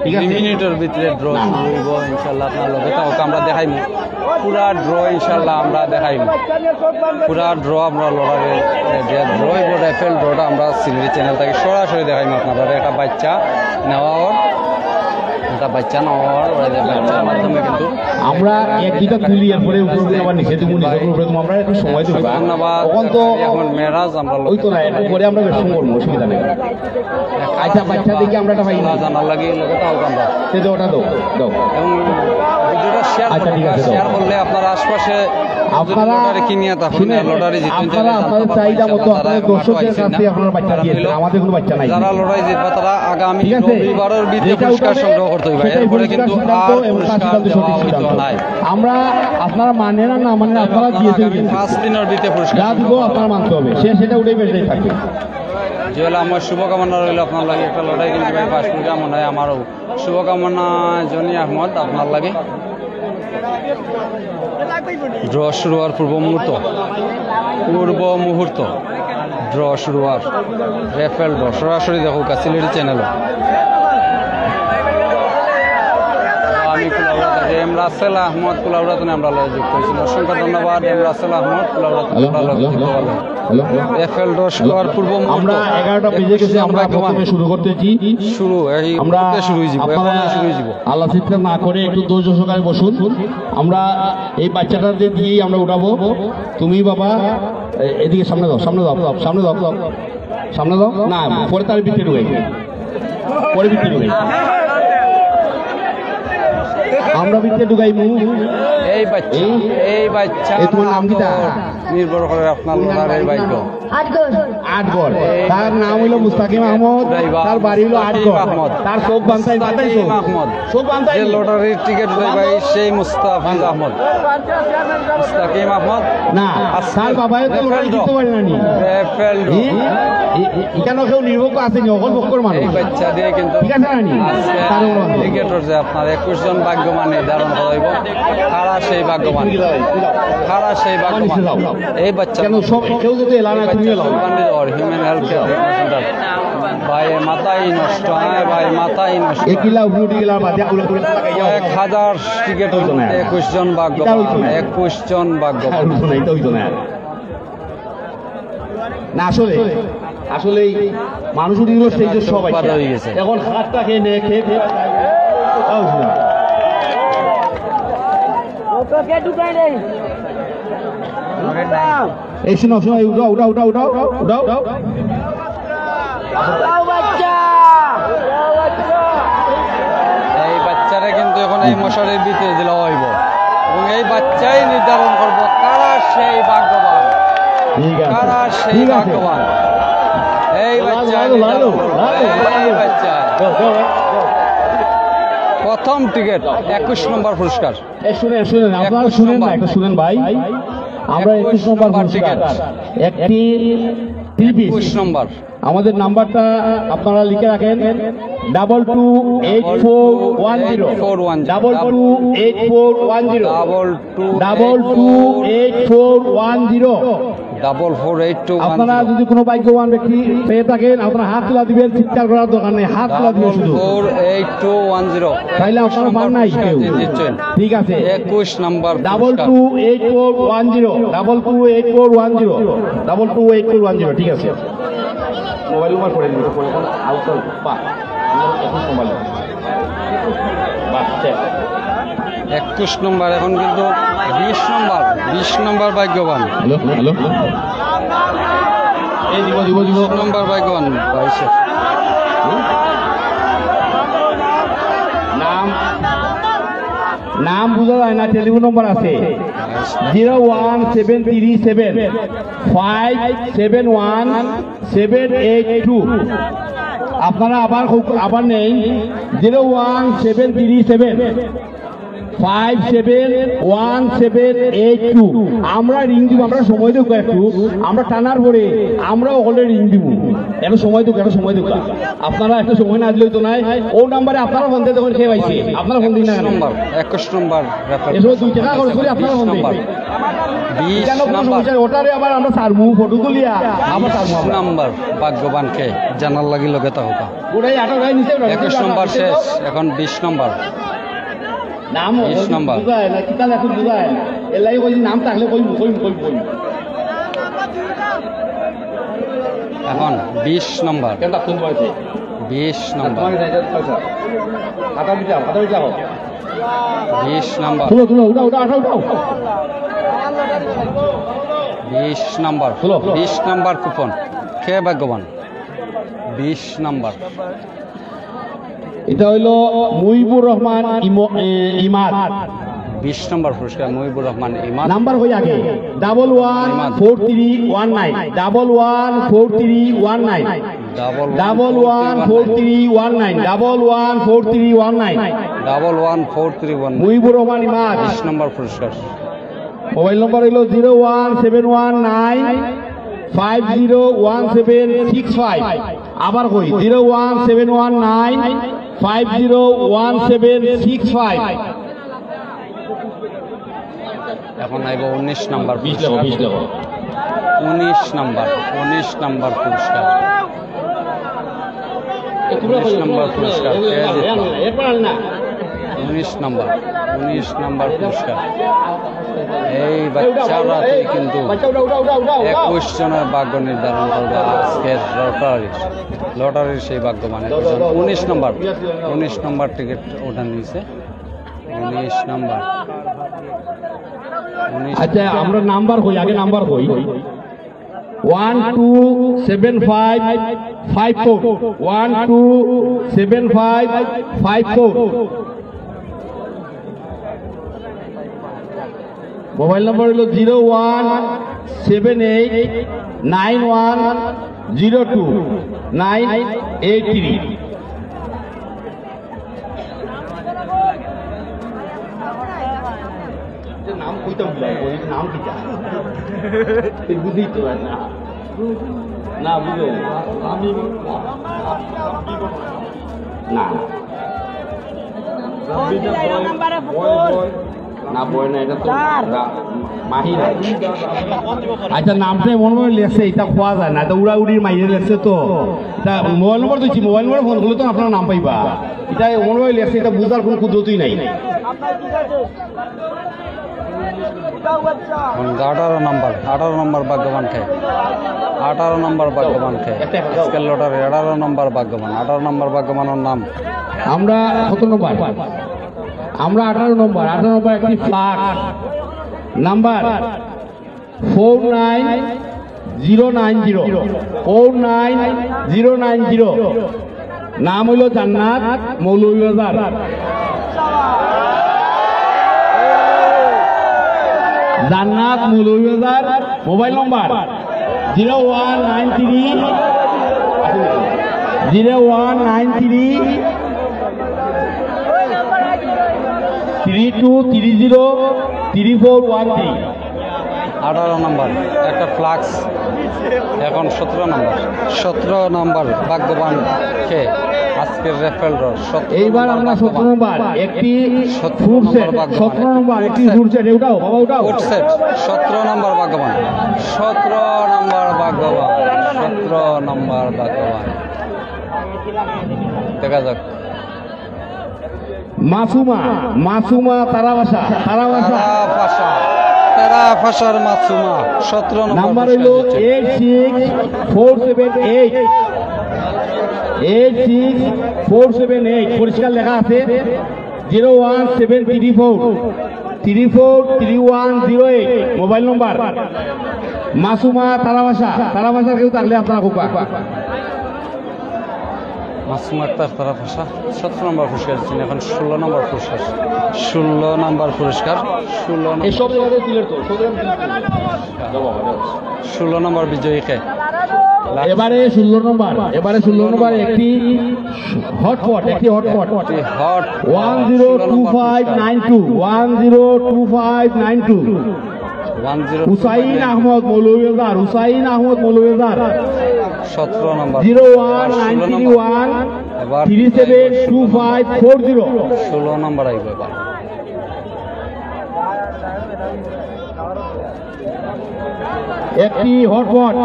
ঠিক আছে? দুই মিনিটের ভিতরে ড্র শুরু হইব ইনশাল্লাহ। আপনার লগে থাকুক্কা, আমরা দেখাইমু পুরা ড্র ইনশাল্লাহ, আমরা দেখাইমু পুরা ড্র। আমরা লড়াইয়ে যে ড্র হইব, রেফেল ড্রটা আমরা সিলেটি চ্যানেল থেকে সরাসরি দেখাইমু আপনারা। একটা বাচ্চা নেওয়া ওর, একটা বাচ্চা নেওয়া ওর, ওই যে বাচ্চার মাধ্যমে কিন্তু আমরা এক দুইটা তুলি, এরপরে উপরে উপরে আবার নিচে তুমি নিচে উপরে তুমি আমরা একটু সময় দেবো। ধন্যবাদ। তখন তো এখন মেরাজ আমরা ওই তো না, একটু পরে আমরা বেশ সময় করবো, অসুবিধা নেই। আচ্ছা, বাচ্চা দেখি আমরা একটা পাই না। জানার লাগে এই লোকটা আলকান্দা। এই যে ওটা দাও, দাও। এবং ভিডিওটা শেয়ার আচ্ছা, ঠিক আছে, দাও। শেয়ার করলে আপনারা আশপাশে আপনারা লটারি কিনিয়া তখন শুনেন, লটারি জিততে আপনারা আপনাদের চাহিদা মতো আপনাদের দর্শকদের কাছে আপনারা বাচ্চা দিয়েছেন, আমাদের কোনো বাচ্চা নাই। যারা লটারি জিতবে তারা আগামী ঠিক আছে? রবিবারের ভিতরে যেটা পুরস্কার উঠবে, সংগ্রহ করতে হবে। সেটাই এরপরে কিন্তু সিদ্ধান্ত আর এবং তার পুরস্কার সিদ্ধান্ত দেওয়া সঠিক হইতো সিদ্ধান্ত। নাই। আমরা আপনারা মানেন আর না মানেন, আপনারা দিয়েছেন আগামী কিন্তু। পাঁচ দিনের ভিতরে পুরস্কার যা দিব আপনারা মানতে হবে, সে সেটা উঠেই বেঁচে থাকবে। জুয়েল আহমদ, শুভকামনা রইল আপনার লাগি। একটা লটারি কিন্তু ভাই পাঁচ মিনিট মনে হয় আমারও। শুভকামনা জনি আহমদ আপনার লাগি। ড্র শুরু হওয়ার পূর্ব মুহূর্ত, পূর্ব মুহূর্ত ড্র শুরু হওয়ার। রেফেল ড্র সরাসরি দেখো সিলেটি চ্যানেল। আমি কুলাউড়া থেকে এম রাসেল আহমদ কুলাউড়া থেকে আমরা লগে যুক্ত হয়েছি। অসংখ্য ধন্যবাদ এম রাসেল আহমদ কুলাউড়া থেকে হ্যালো, আমরা লগে হ্যালো, যুক্ত হ্যালো, হওয়ার। Hello, hello. রেফেল ড্র শুরু হওয়ার পূর্ব মুহূর্ত। আমরা এগারোটা বেজে গেছে, আমরা প্রথমে শুরু করতেছি। শুরু, এই আমরা মুহূর্তে শুরু হয়ে যাবো, আপনারা এখন শুরু হয়ে যাবো। আল্লাহ চিন্তা না করে একটু ধৈর্য সহকারে বসুন। আমরা এই বাচ্চাটাকে দিয়েই আমরা উঠাবো। তুমি বাবা, এ-, এদিকে সামনে দাও, সামনে দাও, সামনে দাও, সামনে দাও। না, পরে তার ভিতরে ঢুকাই, পরে ভিতরে ঢুকাই। আমরা ভিতরে ঢুকাইমু। এই বাচ্চা, এই? এই বাচ্চা এই তোমার নাম কিতা? নির্ভর করে আপনার লটারির ভাগ্য। আটগড়। আটগড়। তার নাম হইল মুস্তাকিম আহমদ, তার বাড়ি হইল আটগড়। আহমদ। তার চোখ বান্ধাই, বান্ধাই চোখ। মুস্তাকিম আহমদ। চোখ বান্ধাই। যে লটারির টিকিট উঠাই ভাই, সেই মুস্তাফিজ আহমদ। মুস্তাকিম আহমদ। না, আজকে তার বাবায় তো লটারি জিততে পারে না নি। Raffle draw. এ-, এ-, এ-, এখানে কেউ নির্ভর আছে নি, অকল বক্কর মানুষ। এই বাচ্চা দিয়ে কিন্তু ঠিক আছে না নি? আজকে তার উপর টিকিটর যে আপনার একুশ জন ভাগ্যবান নির্ধারণ করা হইব। কারা সেই ভাগ্যবান? কারা সেই ভাগবান? এই বাচ্চা কেন সব, কেউ যদি এলা না, তুমি allow. Human health care centre. ভাই, মাথাই নষ্ট, হ্যাঁ ভাই, মাথাই নষ্ট। একিলা উঠি উঠি গেলা, বাদে আগুলা করে লাগাইয়া। এক হাজার টিকিট হইতো না। একুশ জন ভাগ্যবান, এটা হইতো না। একুশ জন ভাগ্যবান। আর হইতো না, এটা হইতো না। না, আসলে, আসলেই মানুষ উঠি গেল, স্টেজে সবাই বাধা হয়ে গেছে। এখন হাতটা খেয়ে নে, খেয়ে, খেয়ে। তাও হইতো না। এই শোনো, শোনো, এই উঠাও, উঠাও, উঠাও, উঠাও, উঠাও। এই বাচ্চারা কিন্তু এখন এই মশারির ভিতরে দিলে হইব, এবং এই বাচ্চাই নির্ধারণ করব কারা সেই ভাগ্যবান। ঠিক আছে, কারা সেই ঠিক আছে। ভাগ্যবান। এই বাচ্চা নির্ধারণ করব। এই বাচ্চা। প্রথম টিকিট, একুশ নম্বর পুরস্কার। এ, শুনেন, শুনেন, আপনারা শুনেন না, একটু শুনেন ভাই। আমরা একুশ নম্বর পুরস্কার। একটি থ্রি পিস। একুশ নম্বর। আমাদের নাম্বারটা আপনারা লিখে রাখেন, double two eight four one zero. Double two eight four one zero. Double two eight four one zero. Double four eight two one zero. আপনারা যদি কোনো ভাগ্যবান ব্যক্তি পেয়ে থাকেন, আপনারা হাত তুলা দিবেন, চিৎকার করার দরকার নেই, হাত তুলা দিবেন শুধু। Four eight two one zero. তাইলে আপনারা পান নাই কেউ। ঠিক আছে। একুশ number double two eight four one zero, double two eight four one zero, double two eight four one zero, ঠিক আছে। মোবাইল নাম্বার পড়ে দিন, পড়ে কোন আউটসাইড পা। একুশ নম্বর। বাহ, শেষ। একুশ নম্বর, এখন কিন্তু বিশ নম্বর, বিশ নম্বর ভাগ্যবান। Hello, hello. এই দিব, দিব, দিব। বিশ নম্বর ভাগ্যবান, বাইশে। নাম, নাম বোঝা যায় না, টেলিফোন নম্বর আছে, zero one seven three seven five seven one seven eight two. আপনারা আবার হোক, আবার নেই, zero one seven three seven five seven one seven eight two. আমরা রিং দিব, আমরা সময় দেবো একটু, আমরা টানার পরে আমরা ওখানে রিং দিব। একটু সময় দেবো, একটু সময় দেবো। আপনারা একটু সময় না দিলে তো নাই, ও নাম্বারে আপনারা ফোন দিয়ে তখন খেয়ে পাইছে, আপনারা ফোন দিন না কেন? নম্বর, একুশ নম্বর। এসব দুই টাকা খরচ করে আপনারা ফোন দিন। বিশ এখানে কোনো নম্বর। সমস্যা নেই, ওটারে আবার আমরা ছাড়মু, ফটো তুলিয়া আবার ছাড়মু বিশ আমরা। নম্বর ভাগ্যবানকে জানার লাগি লগে তা হোক। ওটাই আঠারো ভাই নিচে ওটা একুশ নম্বর শেষ, এখন বিশ নম্বর। নাম বিশ নম্বর। বুঝায় না, কিতা লেখো বুঝায় না। এর লাগি কইছি নাম থাকলে কইমু, কইমু, কইমু, কইমু। এখন বিশ নম্বর। কেন কোন বয়সে? বিশ নম্বর। বিশ নম্বর। তুলো, তুলো, উঠাও, উঠাও, উঠাও, উঠাও। বিশ নম্বর। তুলো। বিশ নম্বর কুপন। কে ভাগ্যবান? বিশ নম্বর। এটা হইল মুহিবুর রহমান ইম-, এ, ইমাদ। বিশ নম্বর পুরস্কার মুহিবুর রহমান ইমাদ। নাম্বার হই আগে, double one four three one nine, double one four three one nine, double one four three one nine, double one four three one nine. Double one four three one nine. Muhibur Rahman Imad. বিশ number পুরস্কার। Mobile number হইল zero one seven one nine five zero one seven six five. আবার কই, zero one seven one nine five zero one seven six five. এখন আইব উনিশ নাম্বার বিশ লেখো, পুরস্কার। বিশ লেখো। উনিশ নাম্বার, উনিশ নাম্বার পুরস্কার। উনিশ নাম্বার পুরস্কার। কে জিতলো? উনিশ নাম্বার, উনিশ নাম্বার পুরস্কার। এই বাচ্চারা কিন্তু একুশ জনের ভাগ্য নির্ধারণ করবে আজকের লটারির, লটারির সেই ভাগ্যবান একুশ জন। উনিশ নাম্বার, উনিশ নাম্বার টিকিট ওটা নিয়েছে। উনিশ নাম্বার। উনিশ আচ্ছা, আমরা নাম্বার কই, আগে নাম্বার কই। One two seven five five four, one two seven five five four. Mobile number হলো zero one seven eight nine one zero two nine eight three. নাম কইতাম, নাম কিতা? তুই বুঝিস তো না। না, বুঝো। আমি না, না। ফোন দিলে এরকম নাম্বারে ফোন। না, বয় না, এটা তো রা-, মাহিরা। আচ্ছা, নামটা এমন ভাবে লেখছে, এটা খোয়া যায় না, এটা উড়াউড়ির মাইরে লেখছে তো। এটা মোবাইল নম্বর দিচ্ছি, মোবাইল নম্বরে ফোন করলে তো আপনারা নাম পাইবা। এটা এমন ভাবে লেখছে, এটা বুঝার কোনো কুদরতই নাই। এখন আঠারো নম্বর, আঠারো নম্বর ভাগ্যবান কে? আঠারো নম্বর ভাগ্যবান কে? আজকের লটারি আঠারো নম্বর ভাগ্যবান, আঠারো নম্বর ভাগ্যবানের নাম। আমরা কত নম্বর? আমরা আঠারো নম্বর। আঠারো নম্বর একটি flask number four nine zero nine zero, four nine zero nine zero. নাম হইল Jannat, Moulvibazar. Jannat, Moulvibazar. Mobile number zero one nine three, zero one nine three, three two three zero three four one three. আঠারো number একটা ফ্লাক্স, এখন সতেরো নম্বর। সতেরো নম্বর ভাগ্যবান কে? আজকের raffle draw. এইবার আমরা সতেরো নম্বর একটি ফুড সেট, সতেরো নম্বর একটি ফুড সেট, উঠাও বাবা, উঠাও। ফুড সেট, সতেরো নম্বর ভাগ্যবান, সতেরো নম্বর ভাগ্যবান, সতেরো নম্বর ভাগ্যবান। দেখা যাক। মাসুমা, মাসুমা তারাবাসা, তারাবাসা। তারাবাসা, তারাবাসার মাসুমা, সতেরো নম্বর। নাম্বার হইল eight six four seven eight, eight six four seven eight. পরিষ্কার লেখা আছে, zero one seven three four three four three one zero eight. Mobile নম্বর। মাসুমা তারাবাসা, তারাবাসার কেউ থাকলে আপনারা খুব মাসুম আক্তার তারাবাসা, সতেরো নম্বর পুরস্কার জিতছেন, এখন ষোলো নম্বর পুরস্কার, ষোলো নম্বর পুরস্কার, ষোলো নম্বর। এই সব জায়গাতে তুলে তো, সব জায়গাতে তুলে তো। ষোলো নম্বর বিজয়ী কে? এবারে ষোলো নম্বর, এবারে ষোলো নম্বর একটি হটপট, একটি হটপট। একটি hot one zero two five nine two, one zero two five nine two. One zero two five nine two. Hussain Ahmed Moulvibazar, Hussain Ahmed Moulvibazar. সতেরো number. Zero one nine three one three seven two five four zero. ষোলো number আইব এবার। একটি হটপট।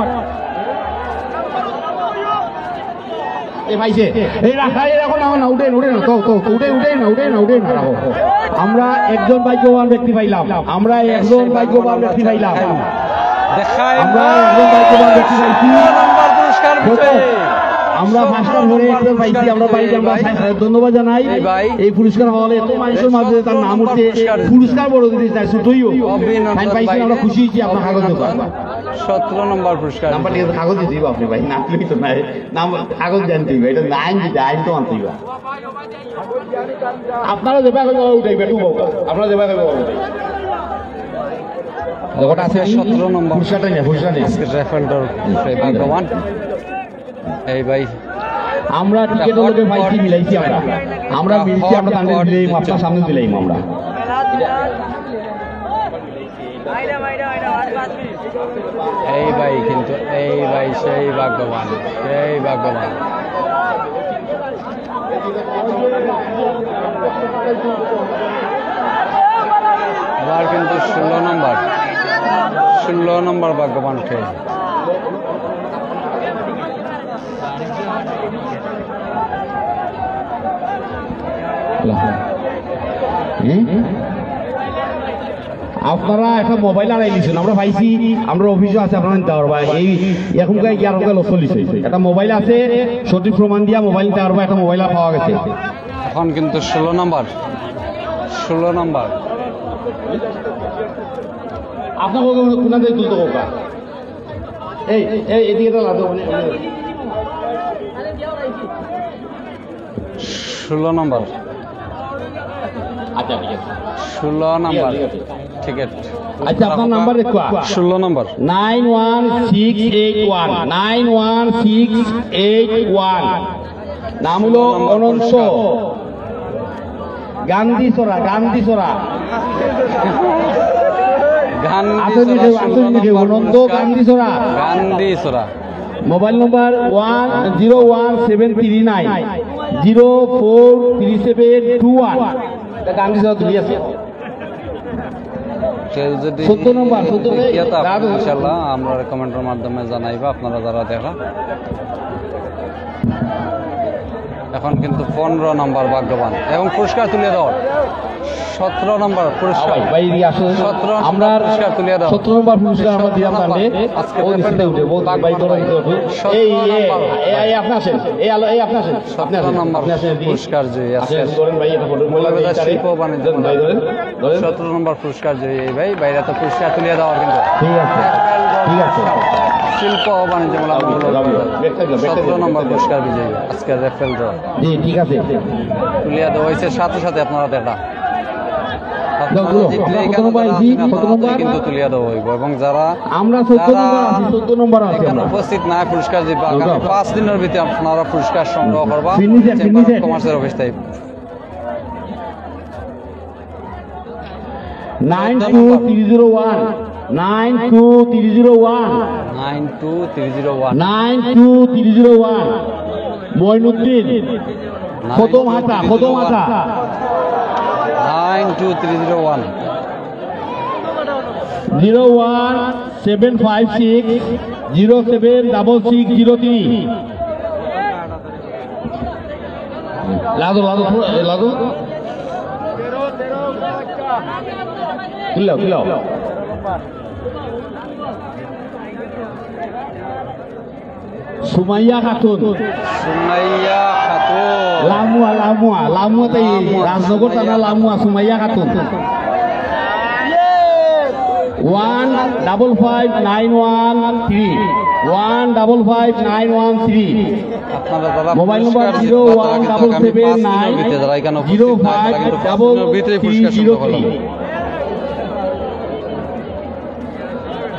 এ ভাই যে, এই রাখা, এই রাখো না, না, উঠে, উঠে না, তো, তো, তো, উঠে, উঠে না, উঠে না, উঠে না, রাখো। আমরা একজন ভাগ্যবান ব্যক্তি পাইলাম, আমরা একজন ভাগ্যবান ব্যক্তি পাইলাম। দেখাই আমরা একজন ভাগ্যবান ব্যক্তি পাইছি। ষোলো নম্বর পুরস্কার বিজয়ী। আমরা পাঁচটার পরে একটা পাইছি, আমরা ভাইকে আমরা ধন্যবাদ জানাই। এই ভাই। এই পুরস্কার হলে এত মানুষের মাঝে তার নাম উঠছে, পুরস্কার বড় দিতে চাই, ছোটই হোক। অভিনন্দন তাই পাইছি, ভাই। আমরা খুশি হয়েছি আপনার কাগজ দেওয়া। সতেরো নম্বর পুরস্কার। নাম্বার ঠিক আছে, কাগজ দিতে হইব আপনি ভাই, না দিলে তো নাই। নাম কাগজ জানতে হইব, এটা আইন দিতে, আইন তো আনতে হইব। আপনারা যেভাবে বলা উঠাই, বেটু বাবু, আপনারা যেভাবে বলা উঠাই। ওটা আছে সতেরো নম্বর। পুরস্কারটা নিয়ে, পুরস্কার নিয়ে। আজকে রেফেল ড্র, সেই ভাগ্যবান। এই ভাই। আমরা টিকিট লোকে পাইছি, মিলাইছি আমরা। আমরা মিলছি, আমরা তাদের দিলাইম, আপনার সামনে দিলাইম আমরা। এই ভাই কিন্তু, এই ভাই সেই ভাগ্যবান, সেই ভাগ্যবান। এবার কিন্তু ষোলো নম্বর, ষোলো নম্বর ভাগ্যবান উঠে। হুম? আপনারা একটা মোবাইল আড়াই নিছেন, আমরা পাইছি, আমরা অফিসও আছে, আপনারা নিতে পারবা। এই এখনকার এগারো লক্ষ লিছে, একটা মোবাইল আছে, সঠিক প্রমাণ দিয়া মোবাইল নিতে পারবা, একটা মোবাইল আর পাওয়া গেছে। এখন কিন্তু ষোলো নাম্বার, ষোলো নাম্বার। আপনার কোন, কোন দিকে তুলতে হবে? এই, এই, এদিকে তো লাগবে, মানে, মানে। ষোলো নম্বর। আচ্ছা, ঠিক আছে। ষোলো নম্বর। ঠিক আছে, ঠিক আছে। টিকিট। আচ্ছা, আপনার নাম্বার একটু। ষোলো number. Nine one six eight one, nine one six eight one. নাম হলো অনন্ত। গান্ধীছড়া, গান্ধীছড়া। গান্ধীছড়া, আসুন মিঠে, আসুন মিঠে, Ananta Gandhichhara. Gandhichhara. Mobile number one zero one seven three nine zero four three seven two one. Gandhichhara দুই আছে। কেউ যদি চোদ্দ নম্বর, চোদ্দ নম্বর। ইনশাআল্লাহ আমরা কমেন্টের মাধ্যমে জানাইবা, আপনারা যারা দেখা। এখন কিন্তু পনেরো নম্বর ভাগ্যবান এবং পুরস্কার তুলে দেওয়ার সতেরো নম্বর পুরস্কার। ভাই, ভাই, এদিকে আসুন। সতেরো নম্বর আমরা পুরস্কার তুলে দেওয়া। সতেরো নম্বর পুরস্কার আমরা দিলাম তাহলে। আজকে ও নিচে উঠে, বলতে ভাই, ভাগ্যবান ধরো, ভাই। ধরো। সতেরো এই, এই, নম্বর এই, এই, আপনি আসেন। এই আলো, এই আপনি আসেন। আপনি সতেরো আসেন, নম্বর আপনি আসেন, এদিকে। পুরস্কার জয়ী আজকে। আসেন, ধরেন ভাই, এটা ফটো। মৌলভীবাজার শিল্প বাণিজ্য ধরেন ভাই, মেলা। ধরেন, ধরেন। সতেরো নম্বর পুরস্কার জয়ী এই ভাই, ভাইরা তো পুরস্কার তুলে দেওয়ার কিন্তু। ঠিক আছে, ঠিক আছে। শিল্প বাণিজ্য মেলা মৌলভীবাজার। ব্যাগ থাকলো, ব্যাগ থাকলো, সতেরো নম্বর ব্যাগ থাকলো। পুরস্কার বিজয়ী আজকে রেফেল ড্র। জি, ঠিক আছে। তুলিয়া দেওয়া হয়েছে সাথে সাথে, আপনারা দেখা। আপনারা জিতলে এখানে যারা আছেন, আপনারা কিন্তু তুলিয়া দেওয়া হইব। এবং যারা, আমরা চোদ্দ যারা নম্বর আছি, চোদ্দ নম্বর আছি এখানে আমরা। উপস্থিত না, পুরস্কার জিতবে। আগামী পাঁচ দিনের ভিতরে আপনারা পুরস্কার সংগ্রহ করবা চেম্বার অফ কমার্সের অফিস থেকে। Nine two three zero one, nine two three zero one. Nine two three zero one. Nine two three zero one. Moinuddin. Kadam Hata, Kadam Hata. Nine two three zero one. Zero one seven five six zero seven double six zero three. লাদো, লাদো, লাদো। খুললাও, খুললাও। সুমাইয়া খাতুন। সুমাইয়া খাতুন। লামুয়া, লামুয়া, লামুয়া তাই লামুয়া, রাজনগর থানা Lamua, Sumaiya Khatun. One double five nine one three, one double five nine one three. আপনারা যারা মোবাইল নম্বর পুরস্কার zero one double seven nine zero five double three zero three.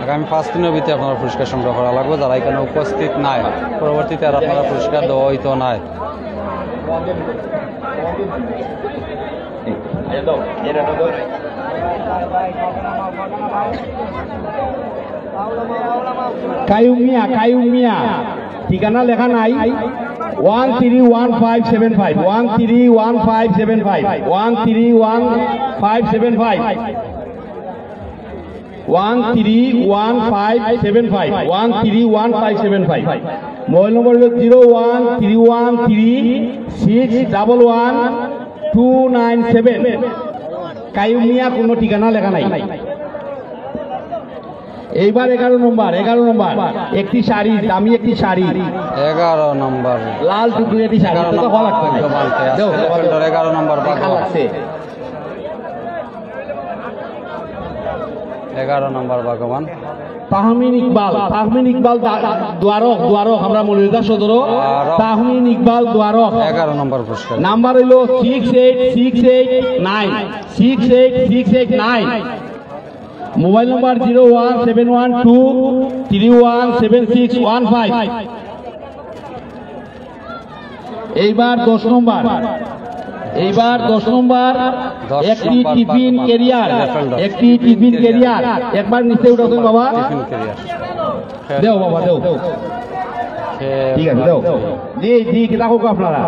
আগামী পাঁচ দিনের ভিতরে আপনারা পুরস্কার সংগ্রহ করা লাগবে। যারা এখানে উপস্থিত নাই, পরবর্তীতে আর আপনারা পুরস্কার দেওয়া হইতো নাই। কায়ুম মিয়া, কায়ুম মিয়া, ঠিকানা লেখা নাই। One three one five seven five, one three one five seven five, one three one five seven five. One three one five seven five, one three one five seven five. Mobile number হলো zero one three one three six double one two nine seven. Kayum Mia, কোনো ঠিকানা লেখা নাই। এইবার এগারো নম্বর, এগারো নম্বর, একটি শাড়ি, দামি একটি শাড়ি, এগারো নম্বর। লাল টুকটুকে একটি শাড়ি, এগারো তো নম্বর ভালো লাগছে। ভাগ্যবান কে আছে। দেও, দেও, দেও। এগারো নম্বর ভাগ্যবান। লাগছে। এগারো নম্বর ভাগ্যবান। তাহমিন ইকবাল, তাহমিন ইকবাল দা-, দুয়ারক, দুয়ারক, আমরা মৌলভীবাজার সদর। দুয়ারক। তাহমিন ইকবাল দুয়ারক। এগারো নম্বর পুরস্কার। নাম্বার হইল six eight six eight nine, six eight six eight nine. Mobile number zero one seven one two three one seven six one five. এইবার দশ নম্বর, এইবার দশ নম্বর, দশ একটি নম্বর টিফিন পারফরম্যান্স। ক্যারিয়ার, একটি টিফিন ক্যারিয়ার। একবার নিচে উঠাও তো বাবা। Tiffin carrier. দেও বাবা, দেও। ঠিক আছে, দেও। জি, জি, কিতা হোক আপনারা।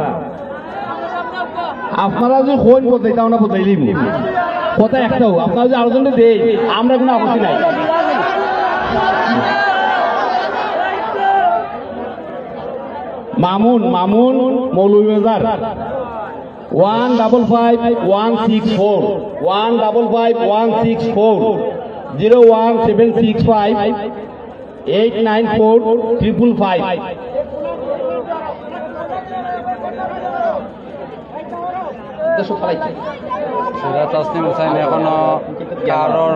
আপনারা যদি কইন বদলাইতা, আমরা বদলাই দিব। কথা একটাও, আপনারা যদি আরো জনকে দেই, আমরা কোনো আপত্তি নাই। Mamun, Mamun, Moulvibazar. One double five one six four, one double five one six four, zero one seven six five eight nine four triple five. Siraj Tasnim Hussain এখনো কারোর,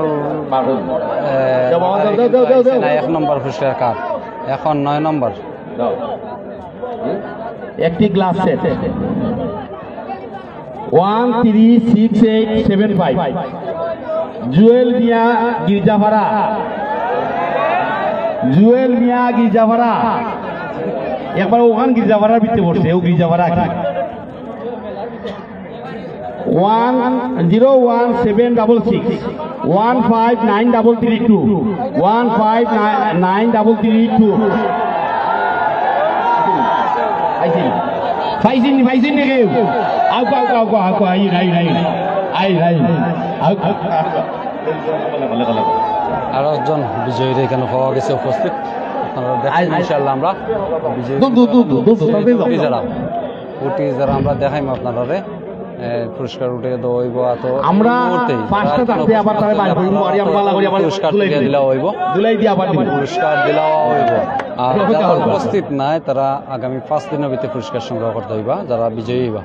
এ, দেও, দেও, দেও, দেও, দেও। না, এক নম্বর পুরস্কার কার? এখন নয় নম্বর। একটি glass set. One three six eight seven five. Jewel Mia Girjapara. Jewel Mia Girjapara. একবার ওখান গির্জাপাড়ার ভিতরে পড়ছে, ও গির্জাপাড়া কি? One zero one seven double six one five nine double three two, one five nine double three two. পাইছেন? পাইছেন নি, পাইছেন নি কেউ? আউকা, আউকা, আউকা, আউকা, আইন, আইন, আইন। আইন, আইন। আউকা, আউকা। আরো একজন বিজয়ীর এখানে পাওয়া গেছে উপস্থিত। আপনারা দেখেন, আইন, আইন। ইনশাআল্লাহ আমরা বিজয়ী দূর, দূর, দূর, দূর, দূর, দূর, দূর। উঠি যারা, উঠি যারা আমরা দেখাইমু আপনারারে। এ, পুরস্কার উঠে দেওয়া হইব, আর তো আমরা এই মুহূর্তেই পাঁচটা তারা থাকতে আবার তারা বাইর হইব, আর আমরা ভালা করি আবার পুরস্কার তুলে তুলে দিই। দিলা হইব। দুলাই দিয়ে আবার দিব। পুরস্কার দিলা হইব। আর এবার যারা হবে। উপস্থিত নাই, তারা আগামী পাঁচ দিনের ভিতরে পুরস্কার সংগ্রহ করতে হইবা, যারা বিজয়ী হইবা।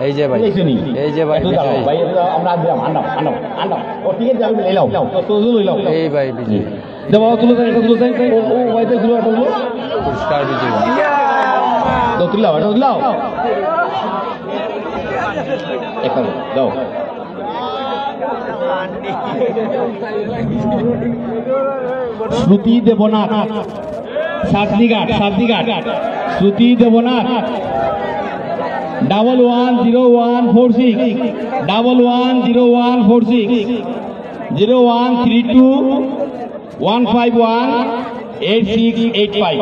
এই যে ভাই, এই যে নি। এই যে ভাই, একটু দাঁড়াও, বিজয়ী। ভাই, একটু দাঁড়াও, আমরা দিলাম, আনো, আনো, আনো। ও, ঠিক আছে, আমি লইলাম। তো, তো, লইলাম। এই ভাই, বিজয়ী। দেও বাবা, তুলো দেন, একটা তুলো দেন। ও, ও, ভাই, তুলো, একটা তুলো। পুরস্কার বিজয়ী। দাও, তুলাও, এটা তুলাও। একটা দাও। Shruti Debnath, Sadnighat, Sadnighat. Shruti Debnath, double one zero one four six, double one zero one four six, zero one three two one five one eight six eight five.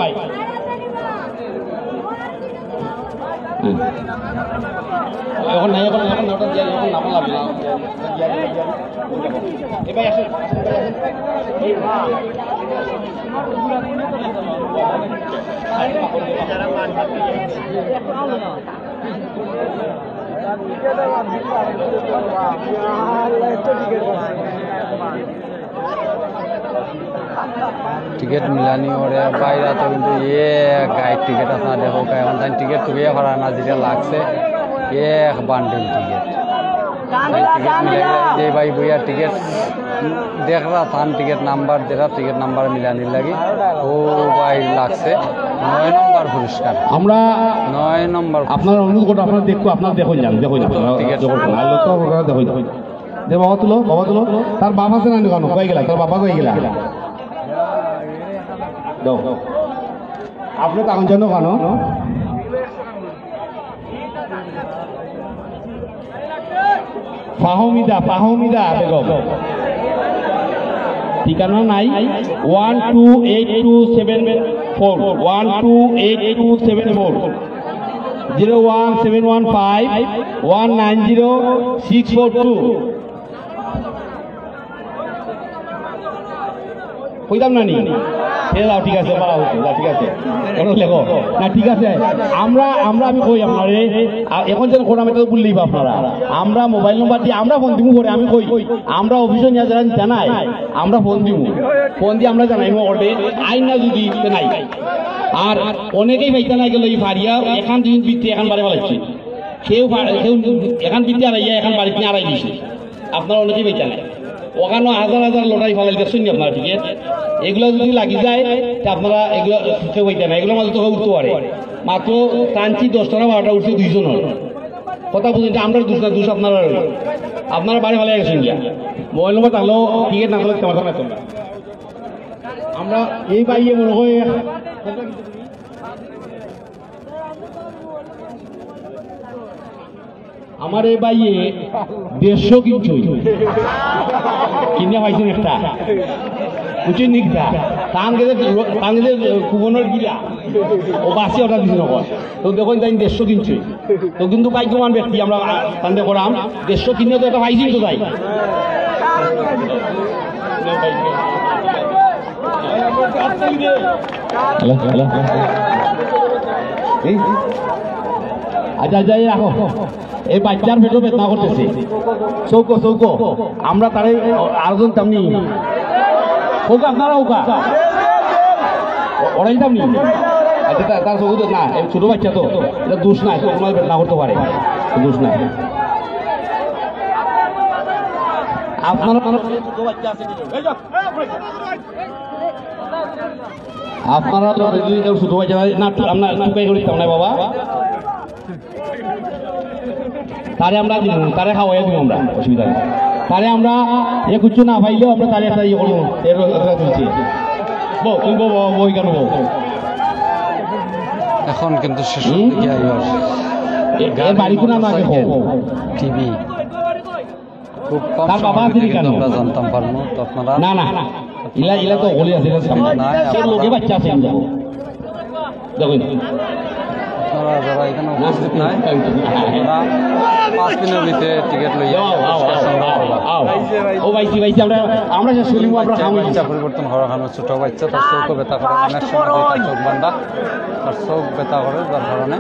এখন নাই, এখন নাই, এখন নাই, ওটা দিয়ে, এখন নাম লাগবে না। এবার আসো। টিকিট মিলানি ওরে বাইরে তো কিন্তু এক গাইড টিকিট আছে না, দেখো, এখন তাই টিকিট তুলিয়া পারা না, যেটা লাগছে এক বান্ডিল টিকিট। তাই টিকিট মিলাই যে ভাই বইয়া টিকিট দেখরা, তান টিকিট নাম্বার দেরা, টিকিট নাম্বার মিলানির লাগি। ও ভাই লাগছে নয় নম্বর পুরস্কার। আমরা নয় নম্বর। আপনারা অনুরোধ করবো, আপনারা দেখো, আপনারা দেখো যান, দেখো যান, আপনারা টিকিট। দেখো যান, আর লোক তো আপনারা দেখো যান। দে বাবা তুলো, বাবা তুলো। তার বাবা আছে না কেন? কই গেলা? তার বাবা কই গেলা? দাও। আপনি তখন জন্য কেন? ফাহমিদা, ফাহমিদা বেগম। ঠিকানা নাই। One two eight two seven four, one two eight two seven four, zero one seven one five one nine zero six four two. কইতাম না নি? এ যাও, ঠিক আছে, বাড়া হইছে, যাও, ঠিক আছে। এখন লেখো। না, ঠিক আছে। আমরা, আমরা, আমি কই আপনারে, আ, এখন যেন কোন আমি তো বললেই বা আপনারা। আমরা মোবাইল নম্বর দিয়ে আমরা ফোন দিমু পরে, আমি কই, আমরা অফিসে নিয়ে যারা নিতে নাই, আমরা ফোন দিমু। ফোন দিয়ে আমরা জানাইমু ওরে, আইন না যদি তে নাই। আর অনেকেই পাইতা না গেল এই ফারিয়া, এখান দুদিন বিতে এখান বারে ফালাইছে। কেউ ফা-, কেউ এখান বিতে আড়াইয়া, এখান বাড়িতে আড়াই দিছে। আপনারা অনেকেই পাইতা না। ওখানে হাজার হাজার লটারি ফালাই দেখছেন নি আপনারা, ঠিক আছে? এগুলা যদি লাগি যায়, তে আপনারা এগুলা কেউ পাইতা না। এগুলোর মাঝে তো কেউ উঠতে পারে। মাত্র টানছি দশটা না বারোটা, উঠছে দুইজন হয়। কথা বুঝেন, এটা আমরার দোষ না, দোষ আপনারার। আপনারা বাড়ি ফালাই গেছেন গিয়া। মোবাইল নম্বর থাকলেও টিকিট না থাকলে তেমন না তোমরা। আমরা এই বাইয়ে মনে হয় আমার এই বাইয়ে দেড়শো কিনছইন, কিনে পাইছইন একটা, বুঝছইন নি কিতা? তান গেছে, তান গেছে কুপনের গিলা, ও বাসি ওটা দিছে নকল। তো দেখইন তাইন দেড়শো কিনছইন। তো কিন্তু ভাগ্যবান ব্যক্তি আমরা, আ, তানরে করাম, দেড়শো কিনে তো একটা পাইছইন তো তাই। Hello, hello, hello. এই, আচ্ছা, আচ্ছা, এই রাখো। এই বাচ্চার পেটও বেদনা করতেছে। চৌকো, চৌকো। আমরা তারে আরো জন তেমনি। হোক আপনারা হোক। ও-, ওরাই তেমনি। আচ্ছা, তা-, তার চৌকো তো না, এই ছোট বাচ্চা তো। এটা দোষ নাই, তো ওনার বেদনা করতে পারে। দোষ নাই। আপনারা, আপনারা ছোট বাচ্চা আছে, এই যাও। আপনারা তো যদি কেউ ছোট বাচ্চা না, না, আমরা টুকাই করে দিতাম না বাবা। তারে আমরা দিব, তারে খাওয়াইয়া দিব আমরা, অসুবিধা নেই। তারে আমরা এ কিছু না পাইলেও আমরা তারে একটা ইয়ে করবো, এর একটা দিচ্ছি। বউ, তুমি বউ, বউ, বউ, কেন বউ? এখন কিন্তু শেষের হুম? দিকে আইবার। এ-, এর বাড়ি কোন আমাকে কও? টিভি। খুব কম তার বাবা সময়ের আছে ভিতরে কিন্তু কেন? আমরা জানতাম পারবো, তো আপনারা না, না, না। ইলা, ইলা তো হলি আছে, ইলা সামনে। না, এর লগে বাচ্চা আছে, আমি দেখো। দেখো। আপনারা যারা এখানে উপস্থিত নাই, আপনারা পাঁচ দিনের ভিতরে টিকিট লইয়া আও, আও, আও, আও, আও। ও ভাই, কি ভাই, আমরা, আমরা যে শুনবো, আমরা বাচ্চা, খাবো। বাচ্চা পরিবর্তন হওয়ার কারণে ছোট বাচ্চা, তার চোখও ব্যথা করে, অনেক সময় তার চোখ বান্ধা। আর চোখ ব্যথা করে, যার কারণে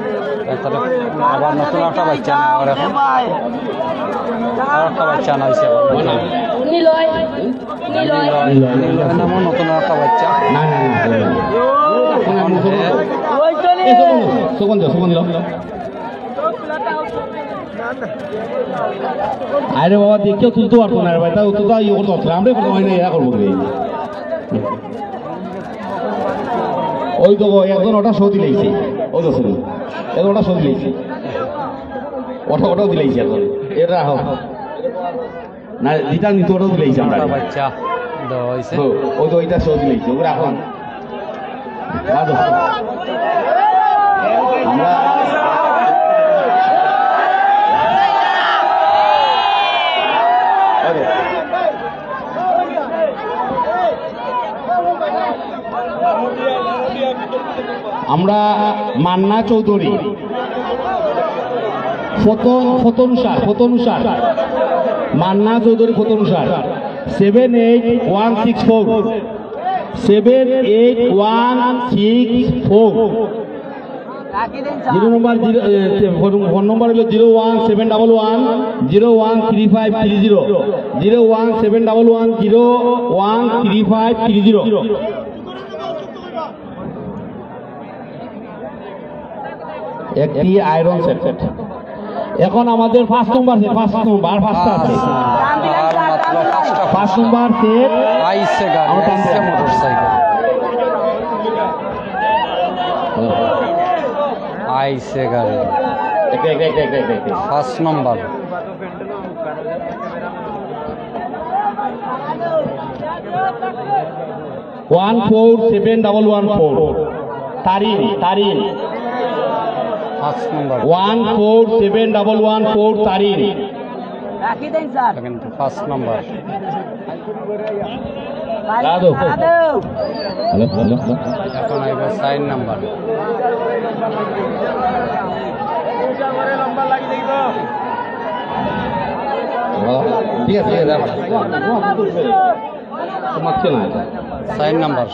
তাহলে আবার নতুন একটা বাচ্চা নেওয়া হয় এখন। আর একটা বাচ্চা আনা হয়েছে এখন। নিলয়। নিলয়। নিলয় নামে নতুন একটা বাচ্চা। না, না, না, না। এখন এ সুগন্ধ, সুগন্ধ, সুগন্ধ। আরে বাবা, দেখেও তুলতে পারতো না রে ভাই, তাও তো তাও ইয়ে করতে পারতো না। আমরা কোনো হয় না, এরা করবো রে। ওই তো গো, একজন ওটা শো দিলাইছে। ওই তো শুনুন, একজন ওটা শো দিলাইছে। ওটা, ওটাও দিলাইছে একজন। এটা রাখো। না, যেটা নিতে ওটাও দিলাইছে আমরা। বাচ্চা দেওয়া হয়েছে। তো, ওই তো ওইটা শো দিলাইছে। ওগুলো রাখো। রাখো। আমরা আমরা মান্না চৌধুরী, ফতন, ফতন সার, ফতন সার, মান্না চৌধুরী ফতন সার, seven eight one six four, seven eight one six four। Zero number, zero, এ, ফোন, ফোন নম্বর হলো zero one seven double one zero one three five three zero, zero one seven double one zero one three five three zero। একটি iron set. এখন আমাদের পাঁচ নম্বর সেট, পাঁচ নম্বর, আর পাঁচটা আছে। আর মাত্র পাঁচটা। পাঁচ নম্বর সেট। আইসে গাড়ি, আমার টান আইসে দেন। মোটরসাইকেল। আইসে গাড়ি। একটা, একটা, একটা, একটা, একটা, একটা। পাঁচ নম্বর। One four seven double one four। Tarin, তারিন। পাঁচ নম্বর। One four seven double one four Tarin. রাখি দেন, স্যার। কিন্তু পাঁচ নম্বর। দাদু। দাদু। Hello, hello, hello. এখন আইব চার নম্বর। হ্যালো, ঠিক আছে, ঠিক আছে। তোমার কে না এটা? চার নম্বর।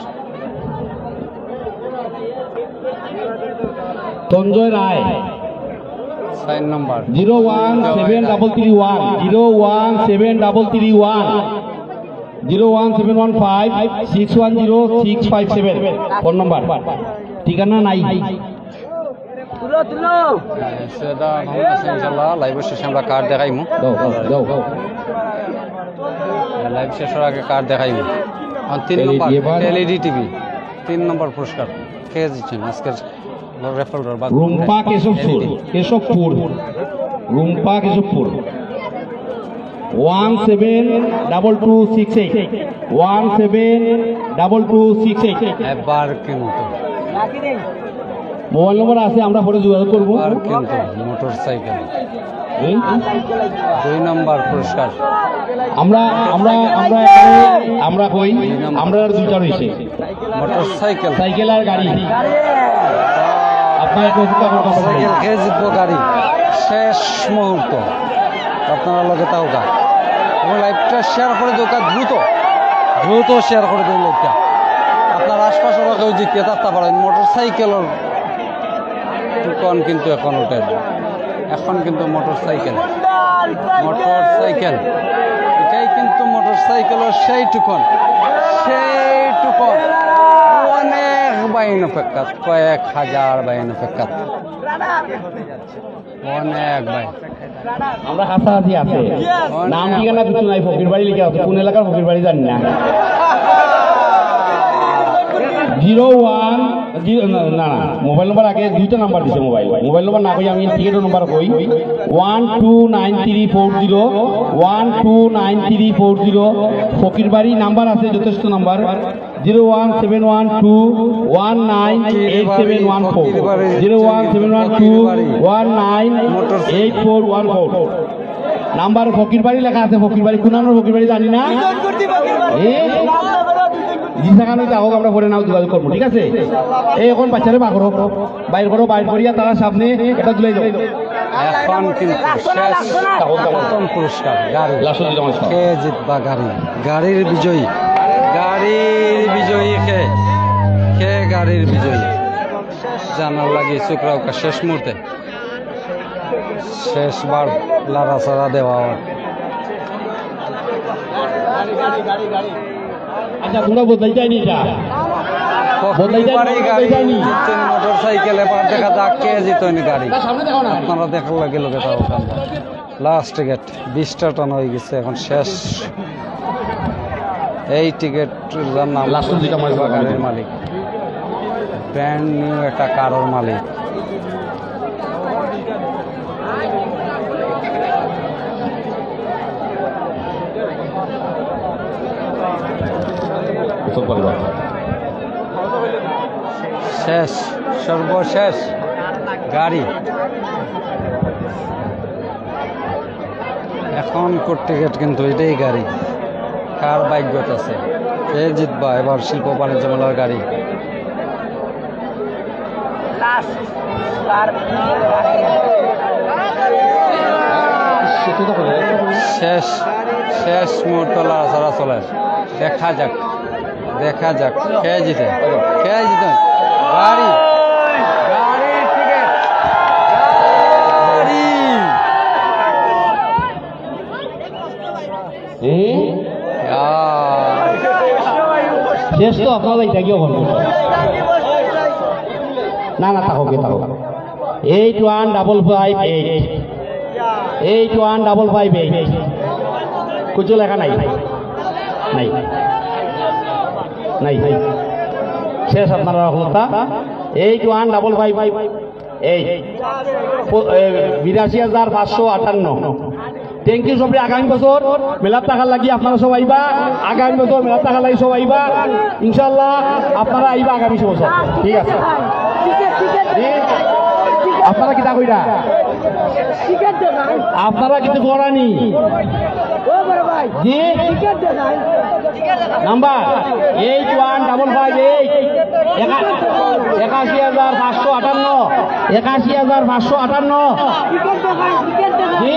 সঞ্জয় রায়। চার নম্বর। Zero one seven double three one, zero one seven double three one, zero one seven one five six one zero six five seven। Phone number. ঠিকানা নাই। তুলো, তুলো। সেটা এখন আছে ইনশাআল্লাহ, লাইভের শেষে আমরা কার্ড দেখাইমু। দাও, দাও, দাও। লাইভ শেষ হওয়ার আগে কার্ড দেখাইমু। এখন তিন এলইডি নম্বর, এবার। এলইডি টিভি, তিন নম্বর পুরস্কার। কে জিতছেন আজকের রুম্পা কেশবপুর, কেশবপুর, রুম্পা Keshabpur. One seven double two six eight, one seven double two six eight। এবার কিন্তু মোবাইল নম্বর আছে, আমরা পরে যোগাযোগ করবো। আর কিন্তু মোটরসাইকেল। হুম? দুই নম্বর পুরস্কার। আমরা, আমরা, আমরা এখানে, আমরা কই, আমরা আর দুইটা রয়েছে। মোটরসাইকেল। সাইকেল আর গাড়ি। আপনারা একটু অপেক্ষা করুন, আমরা সাইকেল খেয়ে জিতবো গাড়ি। শেষ মুহূর্ত। আপনারা লগে থাকুকা। এবং লাইভটা শেয়ার করে দেউকা দ্রুত। দ্রুত শেয়ার করে দেউন লাইভটা। আপনার আশপাশে কেউ জিততে থাকতে পারেন। মোটরসাইকেলের টুকন কিন্তু এখন উঠে না। এখন কিন্তু মোটরসাইকেল। মোটরসাইকেল। এটাই কিন্তু মোটরসাইকেলের সেই টুকন। সেই টুকন। অনেক বাইন অপেক্ষা। কয়েক হাজার বাইন অপেক্ষা। অনেক বাইন। আমরা কাছাকাছি আছে। নাম ঠিকানা কিছু নাই, ফকির বাড়ি লেখা আছে। কোন এলাকার ফকির বাড়ি জানি না। Zero one, zero, না, না, না, মোবাইল নম্বর আগে দুইটা নাম্বার দিছে মোবাইল। মোবাইল নম্বর না কই আমি টিকিটের নাম্বার কই। One two nine three four zero, one two nine three four zero। ফকির বাড়ি নাম্বার আছে, যথেষ্ট number. Zero one seven one two one nine eight seven one four, zero one seven one two one nine eight four one four। Number ফকির বাড়ি লেখা আছে, ফকির বাড়ি, কোন নাম্বার ফকির বাড়ি জানি না। এ? জি, সেখানে যা হোক, আমরা পরে নাও যোগাযোগ করবো, ঠিক আছে? এই এখন বাচ্চারে বার করো, বাইর করো, বাইর করিয়া তারা সামনে এটা তুলে দাও। এখন কিন্তু শেষ, প্রথম পুরস্কার গাড়ি। লাস্ট দিকে আমার কে জিতবা গাড়ি? গাড়ির বিজয়ী, গাড়ির বিজয়ী কে? কে গাড়ির বিজয়ী? জানার লাগি চোখ রাখউক্কা শেষ মুহূর্তে। শেষবার লাড়াচাড়া দেওয়া হয়। আচ্ছা, তোমরা বদলাই যায়নি এটা। বদলাই যায়নি, এবারে বদলাই গাড়ি যায়নি। জিতছেন মোটরসাইকেল, এবার দেখা যাক কে জিতইন গাড়ি। না, সামনে দেখো না। আপনারা দেখার লাগি লগে থাকউক্কা। লাস্ট টিকিট, বিশটা টানা হয়ে গেছে, এখন শেষ। এই টিকিটটার নাম লাস্ট দুইটা মাস গাড়ির মালিক, ব্র্যান্ড নিউ একটা কারের মালিক। শেষ, সর্বশেষ গাড়ি। এখন টিকিট কিন্তু এটাই গাড়ি। কার ভাগ্যত আছে, কে জিতবা এবার শিল্প বাণিজ্য মেলার গাড়ি? শেষ, শেষ মুহূর্ত লড়াচড়া চলে। দেখা যাক, দেখা যাক কে জিতে, কে জিতে। গাড়ি, গাড়ি টিকিট, গাড়ি। এ? আহ। শেষ তো আপনারা এটা কি অখন? না, না, থাকউক, থাকউক। Eight one double five eight। Eight one double five eight। কিছু লেখা নাই। নাই। নাই। শেষ আপনারা অখন। Eight one double five eight। প-, এ, বিরাশি হাজার পাঁচশো আটান্ন। Thank you সবরে। আগামী বছর মেলাত থাকার লাগি আপনারা সব আইবা, আগামী বছর মেলাত থাকার লাগি সব আইবা, ইনশাআল্লাহ আপনারা আইবা আগামী বছর, ঠিক আছে? জি? আপনারা কিতা কইরা? আপনারা কিছু করানি? জি? Number eight one double five eight। একা-, একাশি হাজার পাঁচশো আটান্ন। একাশি হাজার পাঁচশো আটান্ন। জি?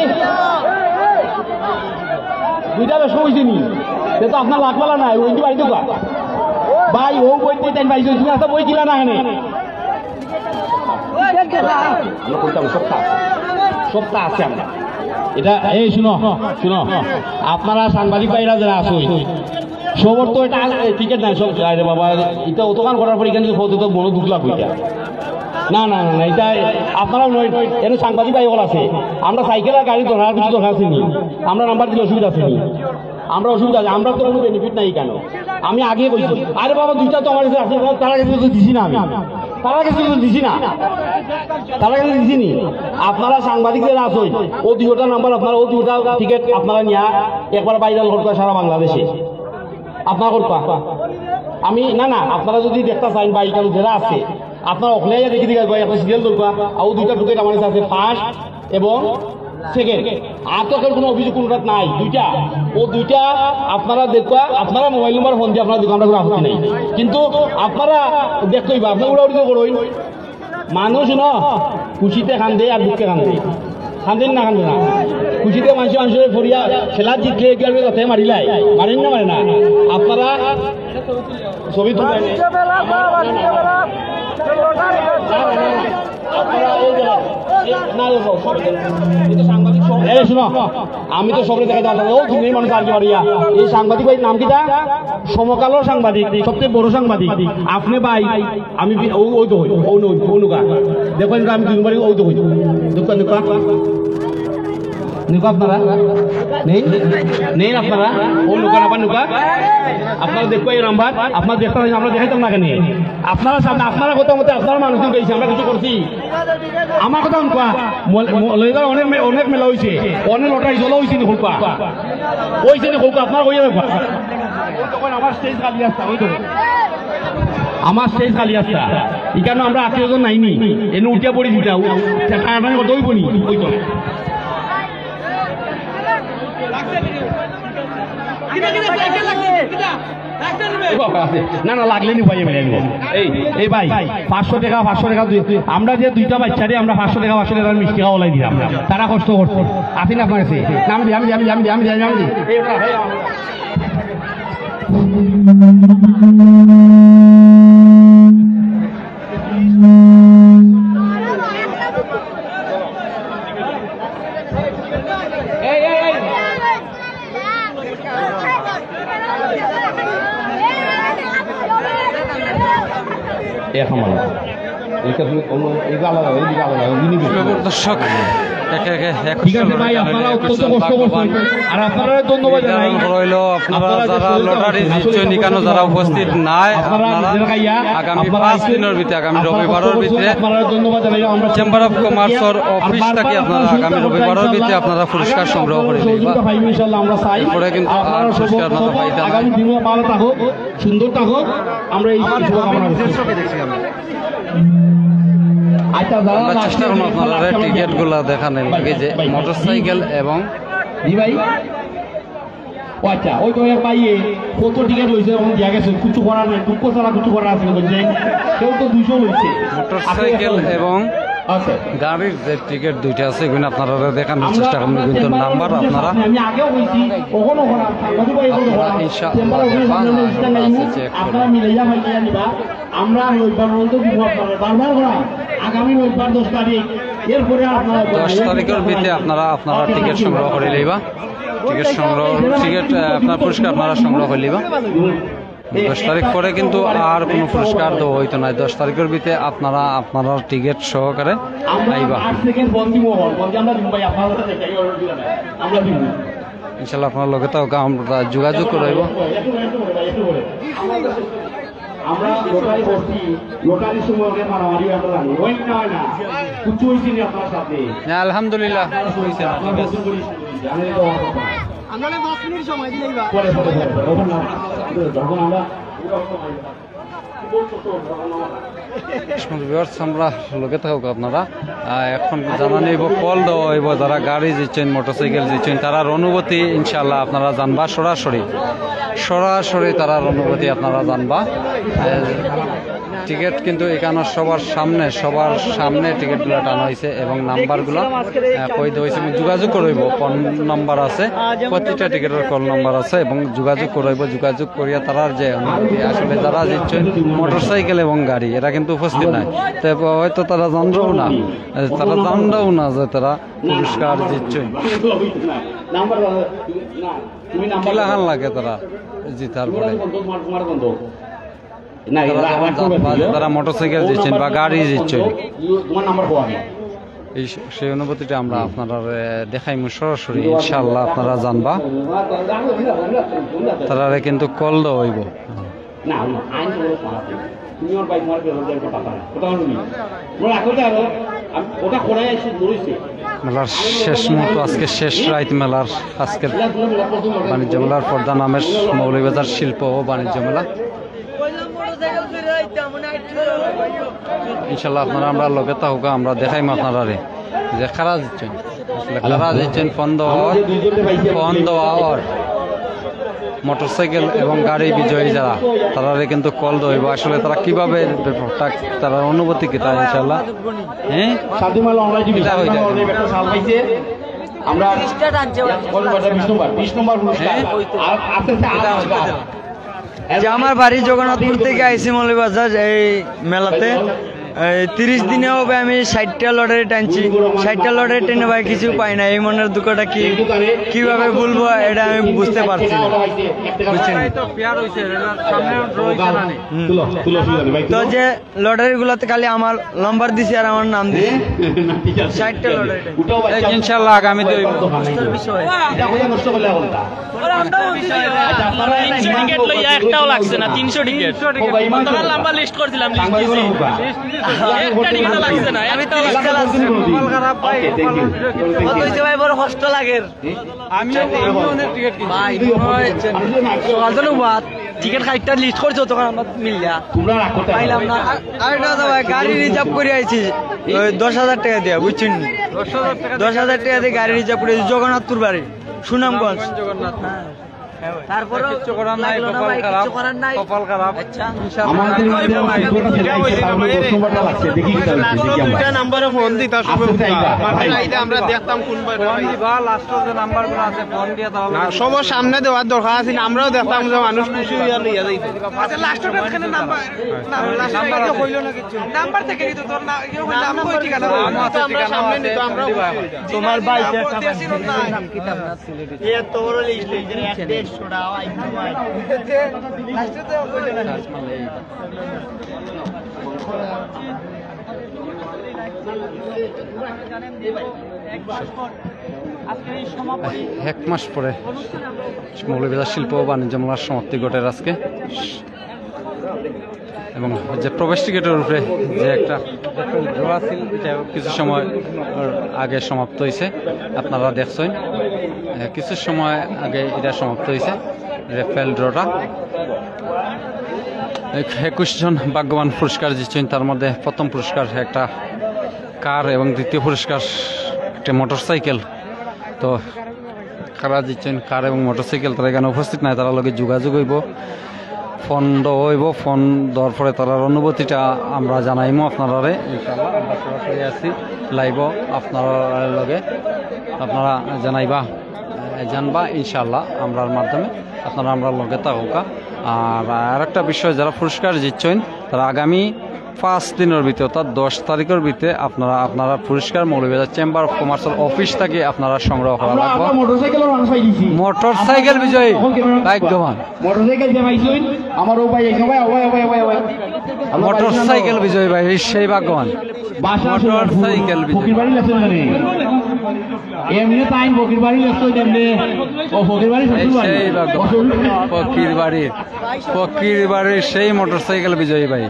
দুইটা বেশ কইছি নি? সে তো আপনার লাখ বালা নাই, ওই বাড়ি দোকা। ভাই, ও বই দিতেন ভাই, তুমি আসো বই দিলা না এখানে। আমরা করতাম, সবটা আছে, সবটা আছে আমরা। এটা, এই শুনো, শুনো, আপনারা সাংবাদিক ভাইরা যারা আছো, সবর তো এটা টিকিট নাই, সব, আরে বাবা, এটা অতখান করার পর এখানে যদি ফটো তো বড় দুখ লাগবে এটা। না, না, না, না, এটা আপনারাও নয়, এর সাংবাদিক ভাই অকল আছে। আমরা সাইকেল আর গাড়ি দরকার, কিছু দরকার আছে নি? আমরা নাম্বার দিলে অসুবিধা আছে নি? আমরা অসুবিধা আছে, আমরা তো কোনো বেনিফিট নাই কেন? আমি আগে কইছি, আরে বাবা, দুইটা তো আমার কাছে আছে, তারা কাছে তো দিছি না আমি, তারা কাছে তো দিছি না, তারা কাছে দিছি নি। আপনারা সাংবাদিক যারা আছেন, ও দুইটা নাম্বার আপনারা, ও দুইটা টিকিট আপনারা নিয়া একবার ভাইরাল করবা সারা বাংলাদেশে। আপনারা করবা। আমি, না, না, আপনারা যদি দেখতা চাইন বা এখানে যারা আছে, আপনারা অকলে আইয়া দেখি দিগা, একটা সিরিয়াল দরকার, আর ও দুইটা টিকিট আমার কাছে আছে, ফার্স্ট এবং সেকেন্ড। আর তো এখন কোনো অভিযোগ কোনোটাত নাই, দুইটা, ও দুইটা আপনারা দেখবা, আপনারা মোবাইল নাম্বার ফোন দিয়ে আপনারা দেখবা, আমরা কোনো আপত্তি নাই, কিন্তু আপনারা দেখতেই বা আপনারা উড়াউড়ি তো করইন। মানুষ ন, খুশিতে কান্দে আর দুঃখে কান্দে। কান্দেন না, কান্দে না। খুশিতে মানুষ, মানুষের ফরিয়া খেলা জিতলে কি আর তাতে মারিলাই, মারেন না, মারে না। আপনারা ছবি তুলবেন। আপনারা ওই যে, এই, না, দেখো, সব, এই তো সাংবাদিক সব। এই শুনো, আমি তো সবরে দেখাইতে পারতাম, ও তুমি মানুষ আর কি মারিয়া। এই সাংবাদিক ভাই নাম কিতা? সমকালর সাংবাদিক, সবচেয়ে বড় সাংবাদিক। আপনি ভাই, আমি বি-, ও, ওই তো, ও নই, ও নুকা। দেখো, আমি দুই নম্বরে, ওই তো, ওই তো। নুকা, নুকা। নুকা আপনারা? নেই? নেই আপনারা? ও নুকা, আবার নুকা। আপনারা দেখো এই নাম্বার, আপনারা দেখতে পারেন, আমরা দেখাইতাম না কেন? আপনারা সামনে, আপনারা কথা মতো, আপনারা মানুষ পেয়েছি, আমরা কিছু করছি। আমার কথা নুকা, মল-, ম-, লইবার অনেক মে-, অনেক মেলা হইছে, অনেক লটারি জলা হইছে নি হুকা? হইছে নি হুকা? আপনারা হইয়া দেখবা। ওই তখন আমার স্টেজ খালি আসতা, ওই তো। আমার স্টেজ খালি আসতা। এখানে আমরা আত্মীয় স্বজন নাইনি। এনে উঠিয়া পড়ি দিতা। টানাটানি করতে হইব নি? ওই তো। না, না, লাগলে নি ভাই, আমি আনবো। এই, এই ভাই, পাঁচশো টাকা, পাঁচশো টাকা দুই, আমরা যে দুইটা বাচ্চারে আমরা পাঁচশো টাকা, পাঁচশো টাকা মিষ্টি খাওয়ালাই দিলাম। তারা কষ্ট করছে। আসেন আপনার কাছে। নাম দি, আমি দি, আমি দি, আমি দি, আমি দি, আমি দি। এই ওটা, এই আমার। এই, এই, এই। এখন মানে, এটা তুমি অন্য, এটা আলাদা, এইদিকে আলাদা, ওই জিনিস দেখতে হবে। দর্শক, একে একে একুশ ঠিক আছে সালের ভাই, গানের আপনারা একুশ অত্যন্ত জন কষ্ট করছেন। ভাগ্যবান। আর আপনারা ধন্যবাদ জানাই। নির্ধারণ করা হইলো, আপনারা আপনারা যে যারা শরীরটা লটারি করছেন, জিতছেন, শরীরটা এখানে করছেন, যারা উপস্থিত নাই, আপনারা আপনারা নিজেরা খাইয়া, আগামী আপনারা পাঁচ আইসেন, দিনের ভিতরে, আগামী আপনারা রবিবারের কষ্ট করছেন, ভিতরে আপনারা ধন্যবাদ জানাই। আমরা চেম্বার অফ কমার্সর আর অফিস বারবার থাকি আপনারা আপনারা সহযোগিতা আগামী করতে রবিবারের ইনশাআল্লাহ। ভিতরে আপনারা পুরস্কার আগামী সংগ্রহ করে সহযোগিতা দিবা। পাইবেন ইনশাআল্লাহ, আমরা চাই। এরপরে কিন্তু আর আপনারা পুরস্কার সর্বদা আপনারা আগামী পাইতা না। দিনও ভালো থাকো, সুন্দর থাকো, আমরা এই শুভকামনা করছি। আচ্ছা, যারা আমরা চেষ্টা করবো আপনারা টিকিট গুলা দেখানোর লাগে যে মোটরসাইকেল এবং জি ভাই। ও আচ্ছা, ওই তো এক ভাই কত টিকিট লইছে, এখন দিয়া গেছে, কিছু করার নাই, দুঃখ ছাড়া কিছু করার আছে না, বুঝলেন? কেউ তো দুইশো লইছে। মোটরসাইকেল এবং আচ্ছা। গাড়ির যে টিকিট দুইটা আছে, এগুলো আপনারা দেখানোর আমরা চেষ্টা করবেন, কিন্তু নাম্বার আপনারা আমি আগেও বলছি, কখনো করার, সাংবাদিক ভাই কখনো করার, ইনশাআল্লাহ চেম্বার অফিসে দেখবা, সামনে আমরা চেক করবো। আপনারা মিলাইয়া ভাইয়া নিবা। আমরা রবিবার পর্যন্ত দিব আপনারা। বারবার করা, আগামী রবিবার দশ তারিখ, এরপরে আপনারা দশ তারিখের ভিতরে আপনারা, আপনারা টিকিট সংগ্রহ করে লইবা। টিকিট সংগ্রহ, টিকিট, আহ, আপনার পুরস্কার আপনারা সংগ্রহ করে লইবা। দশ তারিখ পরে কিন্তু আর কোনো পুরস্কার দেওয়া হইতো না। দশ তারিখের ভিতরে আপনারা আপনারা টিকিট সহকারে আইবা। ইনশাল্লাহ, আপনার লগে তো আমরা যোগাযোগ করাইব। আমরা লটারি করছি, লটারির সময় ওদের মারামারি আমরা জানি। ওই না, হয় না। কিছু হয়েছে নি আপনার সাথে? না, আলহামদুলিল্লাহ। আপনারা শুনছেন, আপনারা বলছেন বলি শুনছি, জানেন তো আমার কথা। আমরা পাঁচ মিনিট সময় দিলেই বা। পরে, পরে, পরে, পরে। ওখানে না, যখন আমরা বিয়ার্স, আমরা লগে থাকুক আপনারা। আহ, এখন জানা নিব, কল দেওয়া হইব, যারা গাড়ি দিচ্ছেন, মোটরসাইকেল দিচ্ছেন, তারার অনুভূতি ইনশাআল্লাহ আপনারা জানবা সরাসরি, সরাসরি তারার অনুভূতি আপনারা জানবা। আহ, টিকিট কিন্তু এখানো সবার সামনে, সবার সামনে টিকিটগুলা টানা অইছে এবং নাম্বারগুলা, আহ, কই দেওয়া অইছে এবং যোগাযোগ করা অইবো। ফোন নাম্বার আছে, প্রতিটা টিকিটর কল নাম্বার আছে এবং যোগাযোগ করা অইবো। যোগাযোগ করিয়া তারা যে আসলে যারা জিতছইন মোটরসাইকেল এবং গাড়ি, এরা কিন্তু উপস্থিত নাই। তো হয়তো তারা জানরাও না, তারা জানরাও না যে তারা পুরস্কার জিতছইন। কিলাখান লাগে তারা জিতার পরে? না, তারা এরা যখন আমার জানবা যে তারা মোটরসাইকেল জিতছইন বা গাড়ি জিতছইন। তোমার নাম্বার কো আমি? এই স-, সেই অনুভূতিটা আমরা আপনারারে দেখাইমু সরাসরি, ইনশাআল্লাহ আপনারা জানবা। তারারে কিন্তু কল দেওয়া অইবো। না, না, আইন কোনো খারাপ নেই। তুমি আমার ভাই, তোমার বিরুদ্ধে কথা পারে। কথা হলো নি? ওরা এখন তো আরো, আমি কথা কোনায় এসে ধরেছে। মেলার শেষ মুহূর্ত, আজকে শেষ রাইত মেলার, আজকের বাণিজ্য মেলার পর্দা নামের মৌলভীবাজার শিল্প ও বাণিজ্য মেলা। ইনশাল্লাহ আপনারা আমরার লগে থাকুকা, আমরা দেখাইমু আপনারারে যে কারা জিতছইন। আসলে কারা জিতছইন, ফোন দেওয়া অর, ফোন দেওয়া অর। মোটরসাইকেল এবং গাড়ি বিজয়ী যারা, তারারে কিন্তু কল দেওয়া অইবো। আসলে তারা কিভাবে ব্যাপারটা, তারার অনুভূতি কিতা ইনশাল্লাহ? হ্যাঁ? সাদিমাল অনলাইন টিভি, কিতা হইছে? সাল পাইছে। আমরা বিশ নম্বর, বিশ নম্বর পুরস্কার। হ্যাঁ? আর আছে, আছে, কিতা আছে। হইছে? যে আমার বাড়ি জগন্নাথপুর থেকে আইছি মৌলভীবাজার এই মেলাতে। এই তিরিশ দিনে হবে আমি ষাটটা লটারি টানছি। ষাটটা লটারি টেনে ভাই কিছু পাই না। এই মনের দুঃখটা কি, কিভাবে ভুলবো, এটা আমি বুঝতে পারছি না। বুঝছেন? তো ফেয়ার হইছে, সামনে ড্র হইছে না নি? হুম। তো যে লটারিগুলাতে খালি আমার নাম্বার দিছি আর আমার নাম দিছি। ষাটটা লটারি টানছি। এই ইনশাল্লাহ আগামীতে হইব। কষ্টর বিষয়। তিনশো টিকিট লইয়া একটাও লাগছে না, তিনশো টিকিট। গতকাল নাম্বার লিস্ট করছিলাম, লিস্ট দিছি। একটা টিকিটও লাগছে না, একটাও লাগছে না। কপাল খারাপ ভাই, কপাল খারাপ। কত হইছে ভাই, বড় কষ্ট লাগের। আমিও, আমিও অনেক টিকিট কিনছি। ভাই, সকাল জন্য বাদ, টিকিট খাইটটা লিস্ট করছো তখন আমরা মিলিয়া। পাইলাম না। আর, আরেকটা কথা ভাই, গাড়ি রিজার্ভ করে আইছি ওই দশ হাজার টাকা দিয়া, বুঝছেন নি? দশ হাজার টাকা? দশ হাজার টাকা দিয়ে গাড়ি রিজার্ভ করে আইছি, জগন্নাথপুর বাড়ি, সুনামগঞ্জ। জগন্নাথ। হ্যাঁ। তারপরে কিচ্ছু করার নাই, লাগলো না কপাল ভাই, খারাপ, কিচ্ছু করার নাই। কপাল খারাপ। আচ্ছা। ইনশাআল্লাহ। আমাদের মাঝে যে ফোনটা ফেলে দিয়েছে, তার মধ্যে দশ নম্বরটা লাগছে। দেখি কি তার মধ্যে, দেখি আমরা। দুইটা নাম্বারে ফোন দিতা শুভ। আচ্ছা, আচ্ছা, এইটা, ভাই। আমরা দেখতাম কোন বারে। ফোন দিবা, লাস্টে যে নাম্বারগুলো আছে, ফোন দিয়ে তাহলে। না, সবার সামনে দেওয়ার দরকার আছে, আমরাও দেখতাম যে মানুষ খুশি হইয়া লইয়া যাইতো। আচ্ছা, লাস্টে কেন নাম্বার? না, লাস্টে নাম্বার তো হইলো না কিছু। নাম্বার থেকে নিত তোর না, ইয়ে হইলো, নাম নাম কই কই ঠিকানা? নাম তো আমরা সামনে নিত, আমরাও খুশি হইতাম। তোমার ভাই যে একটা নাম কিতাব না। এ তো বড় লিস্ট, এই যে এক দেড়শো টাকা, আই তো ভাই। এক মাস পরে মৌলভীবাজার শিল্প ও বাণিজ্য মেলার সমাপ্তি ঘটের আজকে। এবং যে প্রবেশ টিকিটের উপরে যে একটা ড্র আছিল, এটা কিছু সময় আগে সমাপ্ত হইছে, আপনারা দেখছেন। এ, কিছু সময় আগে এটা সমাপ্ত হইছে, রেফেল ড্রটা। এক-, একুশ জন ভাগ্যবান পুরস্কার জিতছেন, তার মধ্যে প্রথম পুরস্কার একটা কার এবং দ্বিতীয় পুরস্কার একটা মোটরসাইকেল। তো কারা জিতছেন কার এবং মোটরসাইকেল, তারা এখানে উপস্থিত নাই, তারার লগে যোগাযোগ হইব, ফোন দেওয়া হইব, ফোন দেওয়ার পরে তারার অনুভূতিটা আমরা জানাইমু আপনারারে। ইনশাআল্লাহ আমরা সরাসরি আছি লাইভও আপনারার লগে, আপনারা জানাইবা, জানবা ইনশাআল্লাহ আমরার মাধ্যমে, আপনারা আমরার লগে থাকুকা। আর আরেকটা বিষয়, যারা পুরস্কার জিতছেন তারা আগামী পাঁচ দিনের ভিতরে, অর্থাৎ দশ তারিখের ভিতরে আপনারা, আপনারা পুরস্কার মৌলভীবাজার চেম্বার অফ কমার্সের অফিস থেকে আপনারা সংগ্রহ করা লাগবে। মোটরসাইকেল বিজয়ী ভাগ্যবান। মোটরসাইকেল যে পাইছইন, আমার ও ভাই, এই সবাই, ও ভাই, ও ভাই, ও ভাই, ও ভাই। মোটরসাইকেল বিজয়ী ভাই, এই সেই ভাগ্যবান। মোটরসাইকেল বিজয়ী। ফকির বাড়ি লেখছে না রে? এমনি তাই ফকির বাড়ি লেখছে, এমনি। ও ফকির বাড়ি, এই শ্বশুর বাড়ি। সেই ভাগ্যবান। ফকির বাড়ি। ফকির বাড়ির সেই মোটরসাইকেল বিজয়ী ভাই।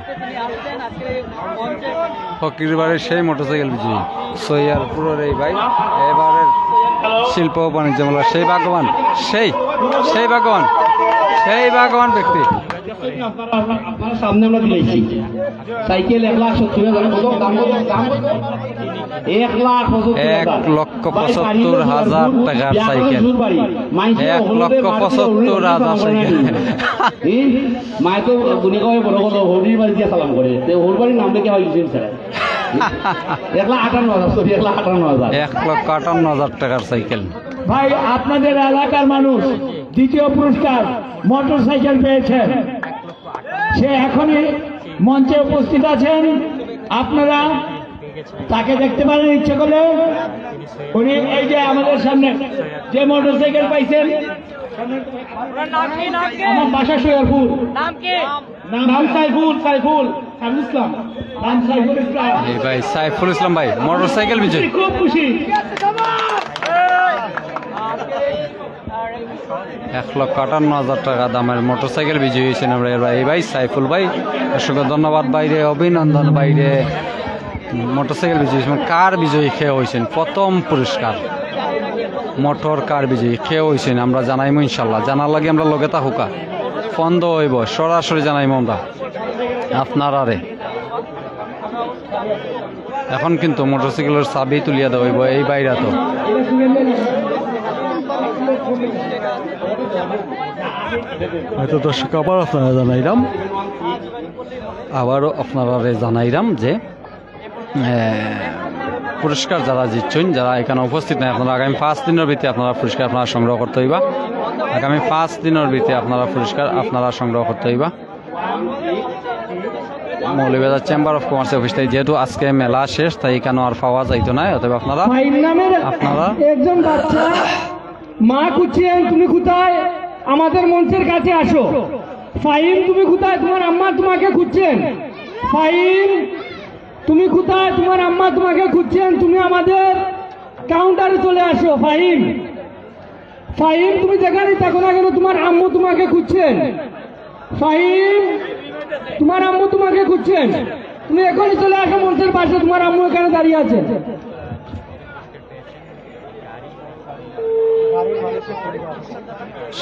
ফকির বাড়ির সেই মোটরসাইকেল বিজয়ী সৈয়ারপুরের এই ভাই। এবারের শিল্প ও বাণিজ্য মেলা সেই ভাগ্যবান, সেই, সেই ভাগ্যবান। সেই ভাগ্যবান ব্যক্তি। আপনার, আপনার সামনে আমরা দিলাইছি সাইকেল এক লাখ সত্তর হাজার। কত দাম? কত দাম? কত? এক লাখ পঁচাত্তর হাজার। এক লক্ষ পঁচাত্তর হাজার টাকার সাইকেল। এক লক্ষ পঁচাত্তর হাজার সাইকেল। এই মায়ে তো গুণে কয় বড় কথা, হরির বাড়ি দিয়ে সালাম করে। তো হরির বাড়ির নাম দেখে হয় লিখেন স্যার। এক লাখ আটান্ন হাজার, সরি, এক লাখ আটান্ন হাজার। এক লক্ষ আটান্ন হাজার টাকার সাইকেল। ভাই, আপনাদের এলাকার মানুষ দ্বিতীয় পুরস্কার মোটরসাইকেল পেয়েছেন। সে এখনই মঞ্চে উপস্থিত আছেন। আপনারা তাকে দেখতে পারেন ইচ্ছে করলে। উনি এই যে আমাদের সামনে যে মোটরসাইকেল পাইছেন, আমার বাসা সৈয়দপুর। নাম কি? নাম সাইফুল, সাইফুল, সাইফুল ইসলাম। নাম সাইফুল ইসলাম। এই ভাই সাইফুল ইসলাম ভাই, মোটরসাইকেল বিজয়ী। খুব খুশি। এক লক্ষ আটান্ন হাজার টাকা দামের মোটরসাইকেল বিজয়ী হয়েছেন আমরা এই ভাই সাইফুল ভাই। অসংখ্য ধন্যবাদ ভাইরে, অভিনন্দন ভাইরে। মোটরসাইকেল বিজয়ী হয়েছেন, কার বিজয়ী কে হয়েছেন, প্রথম পুরস্কার মোটর কার বিজয়ী কে হয়েছেন আমরা জানাইমু ইনশাল্লাহ। জানার লাগি আমরা লগে থাকুকা, ফোন দেওয়া হইব, সরাসরি জানাইমু আমরা আপনারারে। এখন কিন্তু মোটরসাইকেলের চাবি তুলিয়া দেওয়া হইব এই বাইরা তো। হয়তো দর্শক আবার আপনারা জানাইলাম, আবারও আপনারারে জানাইলাম যে, এ, পুরস্কার যারা জিতছেন, যারা এখানে উপস্থিত নাই, আপনারা আগামী পাঁচ দিনের ভিতরে আপনারা পুরস্কার আপনারা সংগ্রহ করতে হইবা। আগামী পাঁচ দিনের ভিতরে আপনারা পুরস্কার আপনারা সংগ্রহ করতে হইবা। Moulvibazar chamber of commerce office থেকে, যেহেতু আজকে মেলা শেষ, তাই এখানে আর পাওয়া যাইতো না। অতএব আপনারা, ফাহিম নামের আপনারা একজন বাচ্চা, মা খুঁজছেন, তুমি কোথায়? আমাদের মঞ্চের কাছে আসো। ফাহিম, তুমি কোথায়? তোমার আম্মা তোমাকে খুঁজছেন। ফাহিম, তুমি কোথায়? তোমার আম্মা তোমাকে খুঁজছেন। তুমি আমাদের কাউন্টারে চলে আসো। ফাহিম, ফাহিম, তুমি যেখানেই থাকো না কেন, তোমার আম্মু তোমাকে খুঁজছেন। ফাহিম, তোমার আম্মু তোমাকে খুঁজছেন। তুমি এখনই চলে আসো মঞ্চের পাশে, তোমার আম্মু এখানে দাঁড়িয়ে আছে।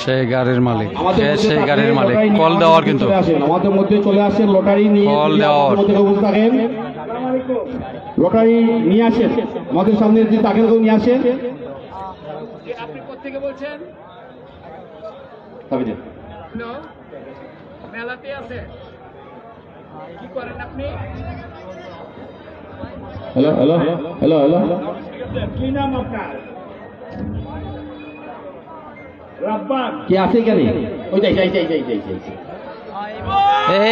সেই গাড়ির মালিক, আমাদের সে মধ্যে সেই থাকলে গাড়ির মালিক। লটারি নিয়ে কল দেওয়ার কিন্তু। চলে আসেন, আমাদের মধ্যে চলে আসেন, লটারি নিয়ে কল দেওয়ার। আমাদের মধ্যে কেউ থাকেন, লটারি নিয়ে আসেন, আমাদের সামনে যদি থাকেন কেউ নিয়ে আসেন। আপনি কোথেকে বলছেন? হ্যালো, মেলাতে আছে। কি করেন আপনি? Hello, hello, hello, hello. কি নাম আপনার? রাব্বান। কি আছে এখানে? ওই যাই, যাই, যাই, যাই, যাই, যাই।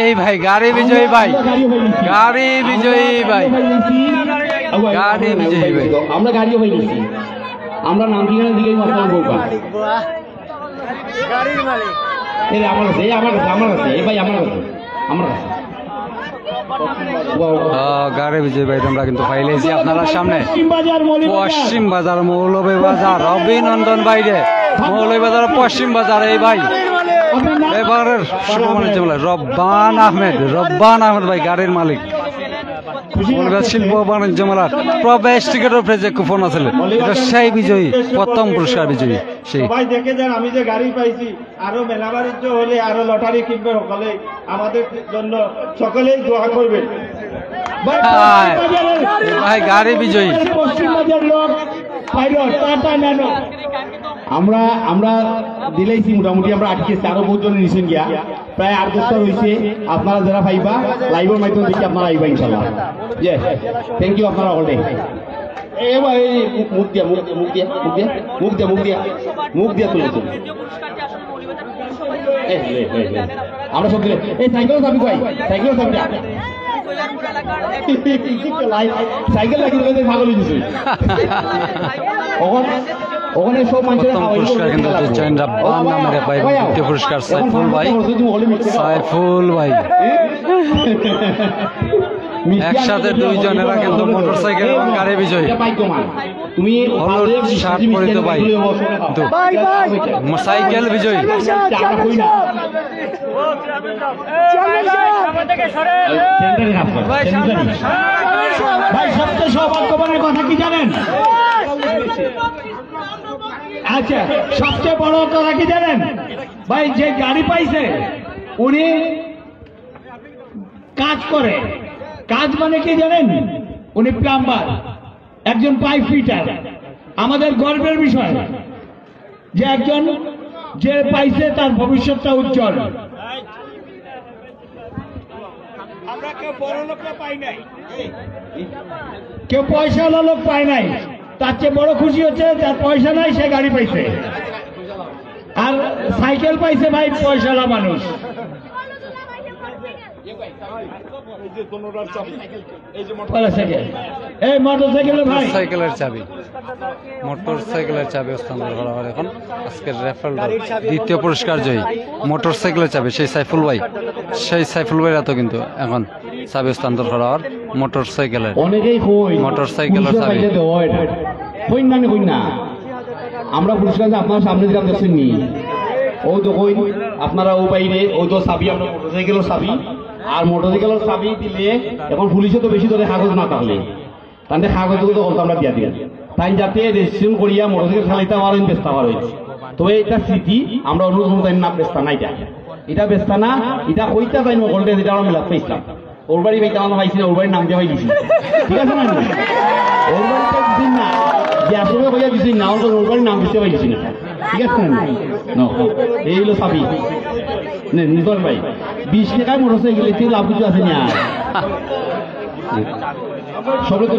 এই ভাই, গাড়ি বিজয়ী ভাই। আমরা গাড়ি হয়ে গেছি। গাড়ি বিজয়ী ভাই। আমরা গাড়ি হয়ে গেছি। গাড়ি বিজয়ী ভাই। আমরা গাড়ি হয়ে গেছি। আমরা নাম ঠিকানা দিলেই মাত্র বউকা। গাড়ির মালিক। এই আমার কাছে, এই আমার কাছে, আমার কাছে, এই ভাই আমার কাছে, আমার কাছে। আহ, গাড়ি বিজয়ী ভাই, তোমরা কিন্তু পাইলেছি আপনারা সামনে। পশ্চিম বাজার, মৌলভীবাজার। পশ্চিম বাজার, মৌলভীবাজার, অভিনন্দন ভাইরে। মৌলভীবাজার, পশ্চিম বাজার, এই ভাই। আপনার নাম? এবারের শুভ বাণিজ্য মেলা, রব্বান আহমেদ, রব্বান আহমেদ ভাই, গাড়ির মালিক। মৌলভীবাজার শিল্প বাণিজ্য মেলার প্রবেশ টিকিটের উপরে যে কুপন আছে, এটা সেই বিজয়ী, প্রথম পুরস্কার বিজয়ী। সেই। সবাই দেখে যান, আমি যে গাড়ি পাইছি, আরো মেলা বাণিজ্য হলে, আরো লটারি কিনবে সকলে, আমাদের জন্য সকলেই দোয়া করবেন। ভাই, হ্যাঁ, পশ্চিম বাজারের, ভাই, গাড়ি বিজয়ী। পশ্চিম বাজার লোক, পাইলট, টাটা ন্যানো। আমরা, আমরা দিলাইছি মোটামুটি, আমরা আটকেছি, আরো বহুত জন নিছেন গিয়া। প্রায় আট দশটা রয়েছে, আপনারা যারা পাইবা, live-এর মাধ্যমে দেখি আপনারা আইবা ইনশাআল্লাহ। Yes, thank you আপনারা all time। এ ভাই, এই মুখ, মুখ দিয়া, মুখ দিয়া, মুখ দিয়া, মুখ দিয়া, মুখ দিয়া, মুখ দিয়া, মুখ দিয়া তুলে, তুলে। এই, এই, এই, এই। আমরা সব দিলে, এই সাইকেল চাবি কই? সাইকেল চাবিটা। সাইকেল লাগি তুলে পাগল হয়ে গেছে। ওখানে, ওখানে সব মানুষের প্রথম পুরস্কার কিন্তু দিচ্ছেন রাব্বান নামের এক ভাই, দ্বিতীয় পুরস্কার সাইফুল ভাই। সাইফুল ভাই। একসাথে দুইজন, এরা কিন্তু মোটরসাইকেল এবং গাড়ি বিজয়ী। তুমি হলুদ শার্ট পরিহিত ভাই। কিন্তু ভাই, ভাই। সাইকেল বিজয়ী। ভাই, সবচেয়ে সৌভাগ্যবানের কথা কি জানেন? আচ্ছা, সবচেয়ে বড় কথা কি জানেন ভাই? যে গাড়ি পাইছে, উনি কাজ করে। কাজ মানে কি জানেন? উনি প্লাম্বার, একজন পাইপ ফিটার। আমাদের গর্বের বিষয় যে একজন যে পাইছে, তার ভবিষ্যৎটা উজ্জ্বল। আমরা কেউ বড় লোককে পাই নাই, কেউ পয়সাওয়ালা লোক পায় নাই। তার চেয়ে বড় খুশি হচ্ছে, যার পয়সা নাই, সে গাড়ি পাইছে, আর সাইকেল পাইছে ভাই পয়সাওয়ালা মানুষ। এই মোটরসাইকেল, এই মোটরসাইকেল ভাই। সাইকেলের চাবি, মোটরসাইকেলের চাবি হস্তান্তর করা হয় এখন। আজকের রেফারেল দ্বিতীয় পুরস্কার জয়ী মোটরসাইকেলের চাবি সেই সাইফুল ভাই, সেই সাইফুল ভাইরা তো কিন্তু এখন চাবি হস্তান্তর করা হয় মোটরসাইকেলের। অনেকেই কই মোটরসাইকেলের চাবি। কই না, কই না। আমরা পুরস্কার যে আপনার সামনে দিলাম, দেখছেন নি? ও তো কই, আপনারা ও বাইরে, ও তো চাবি, আমরা মোটরসাইকেলের চাবি। আর মোটরসাইকেলের চাবি দিলে এখন পুলিশে তো বেশি ধরে কাগজ না থাকলে, তাহলে কাগজ তো করতে আমরা দিয়া দিই। তাই যাতে রেজিস্ট্রেশন করিয়া মোটরসাইকেল চালাইতে পারেন, বেচতে পারে। তবে এটা স্মৃতি, আমরা অনুরোধ করবো তাই না, বেচতা না এটা, এটা বেচতা না। এটা কইতা চাই মকলটা, যেটা আমরা মিলাদ পাইছিলাম। ওর বাড়ি ভাই তেমন পাইছি না, ওর বাড়ির নাম দিয়ে পাই দিছি। ঠিক আছে না? ওর বাড়িতে দিছি না, যে আসলে কইয়া দিছি না, ওর ওর বাড়ির নাম দিতে পাই দিছি না। ঠিক আছে না? নো, এই হলো চাবি। নে, নিতন ভাই, বিশ টাকায় মোটরসাইকেল, এতে লাভ কিছু আছে না? সবরে তো,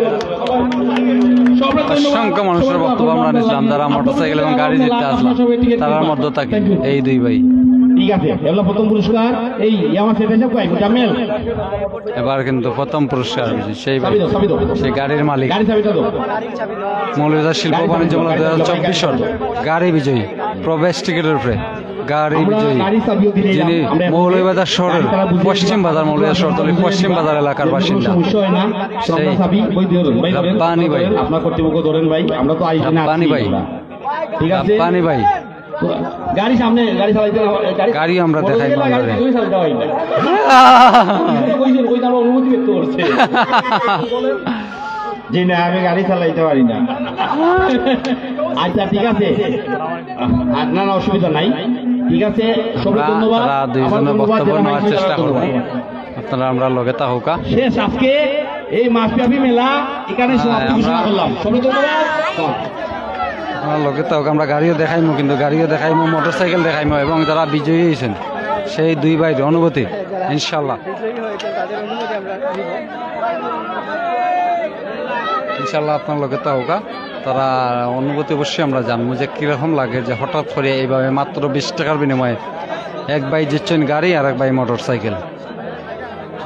সবরে তো অসংখ্য মানুষের বক্তব্য আমরা নিছিলাম, যারা মোটরসাইকেল এবং গাড়ি জিততে আসলাম, তারার মধ্য থাকি এই দুই ভাই। ঠিক আছে, এবার প্রথম পুরস্কার এই আমার সেটা সব ভাই, জামেল। এবার কিন্তু প্রথম পুরস্কার সেই ভাই, চাবি দাও, চাবি দাও। সেই গাড়ির মালিক। গাড়ি চাবিটা দাও। মৌলভীবাজার শিল্প বাণিজ্য মেলা দুই হাজার চব্বিশর গাড়ি বিজয়ী, প্রবেশ টিকিটের উপরে গাড়ি আমরা বিজয়ী, গাড়ি চাবিও দিলে যিনি আমরা এখন মৌলভীবাজার শহরের গাড়ি তারা বুঝিয়ে পশ্চিম দিলাম। বাজার, মৌলভীবাজার শহরতলি পশ্চিম বাজার এলাকার কোনো বাসিন্দা, সমস্যা হয় না। তো আমরা সেই চাবি ওই দিয়ে ধরুন, ভাই, ধরেন। রব্বানি ভাই। আপনার কর্তৃপক্ষ ধরেন, ভাই, আমরা তো আইসি না, রব্বানি আছি ভাই। আমরা। ঠিক আছে? রব্বানি ভাই। গাড়ি সামনে, গাড়ি চালাইতে না, গাড়ি গাড়ি আমরা মোটর দেখাই সাইকেল না, গাড়ি আমরা। তুমি চালাইতে পারি না। কইছেন, কই তার অনুমতি ব্যক্ত করছে। জি না, আমি গাড়ি চালাইতে পারি না। আচ্ছা, ঠিক আছে, আর না, না, অসুবিধা নাই। ঠিক আছে, সবাই আমরা ধন্যবাদ। তারা দুইজনের আবার ধন্যবাদ বক্তব্য জানাই নেওয়ার চেষ্টা করবো। আপনারা আমরা লগে তা হোকা। শেষ আজকে এই মাসব্যাপী মেলা এখানে হ্যাঁ, সমাপ্তি ঘোষণা আমরা করলাম। সবাই ধন্যবাদ। আপনারা লগে তা হোকা, আমরা গাড়িও দেখাইমু, কিন্তু গাড়িও দেখাইমু, মোটরসাইকেল দেখাইমু এবং যারা বিজয়ী হয়েছেন সেই দুই ভাইয়ের অনুভূতি ইনশাল্লাহ। ইনশাল্লাহ আপনার লগে তা হোকা। তারা অনুভূতি অবশ্যই আমরা জানবো যে কিরকম লাগে যে হঠাৎ করে এইভাবে মাত্র বিশ টাকার বিনিময়ে এক ভাই জিতছেন গাড়ি আর এক ভাই মোটরসাইকেল।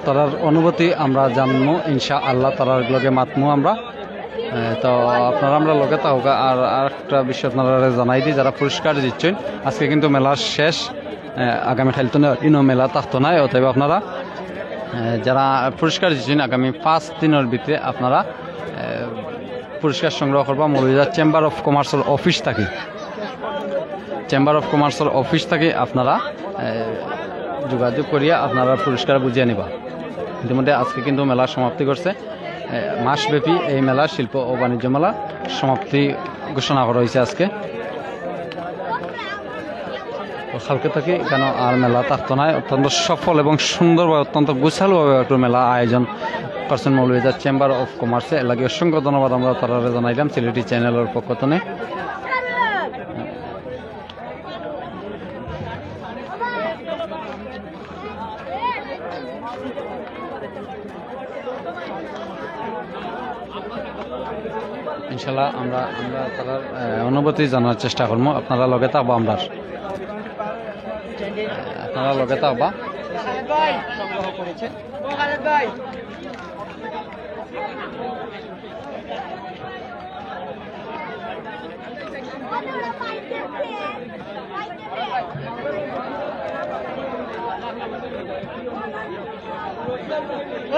তারার অনুভূতি আমরা জানবো ইনশাআল্লাহ, তারার লগে মাতমু আমরা। এ, তো আপনারা আমরা লগে থাকুক। আর আরেকটা বিষয় আপনারা জানাই দিই, যারা পুরস্কার জিতছেন, আজকে কিন্তু মেলার শেষ। এ, আগামী খাইল তো ইনো মেলা থাকতো না, অতএব আপনারা, এ, যারা পুরস্কার জিতছেন, আগামী পাঁচ দিনের ভিতরে আপনারা, এ, পুরস্কার সংগ্রহ করবা মৌলভীবাজার চেম্বার অফ কমার্সের অফিস থাকি। চেম্বার অফ কমার্সের অফিস থাকি আপনারা, এ, যোগাযোগ করিয়া আপনারা পুরস্কার বুঝিয়া নিবা। ইতিমধ্যে আজকে কিন্তু মেলা সমাপ্তি করছে। এ, মাসব্যাপী এই মেলা, শিল্প ও বাণিজ্য মেলা সমাপ্তি ঘোষণা করা হয়েছে আজকে। তো কালকে থাকি কেন আর মেলা থাকতো না, অত্যন্ত সফল এবং সুন্দরভাবে, অত্যন্ত গোছালভাবে একটু মেলা আয়োজন করছেন মৌলভীবাজার চেম্বার অফ কমার্সে। এর লাগি অসংখ্য ধন্যবাদ আমরা তারারে জানাইলাম সিলেটি চ্যানেলের পক্ষ থেকে। ইনশাল্লাহ আমরা, আমরা তারার, আহ, অনুভূতি জানার চেষ্টা করবো। আপনারা লগে থাকবা আমরা। আপনারা লগে থাকবা।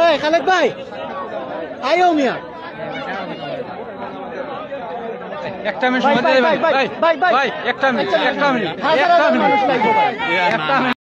এই খালেদ ভাই, আইও মিয়া। একটা মিনিট সময় দিলে ভাই, ভাই, ভাই, ভাই, ভাই, ভাই, একটা মিনিট, একটা মিনিট, হাজার একটা হাজার মিনিট। মানুষ লাগবে ভাই। একটা মিনিট।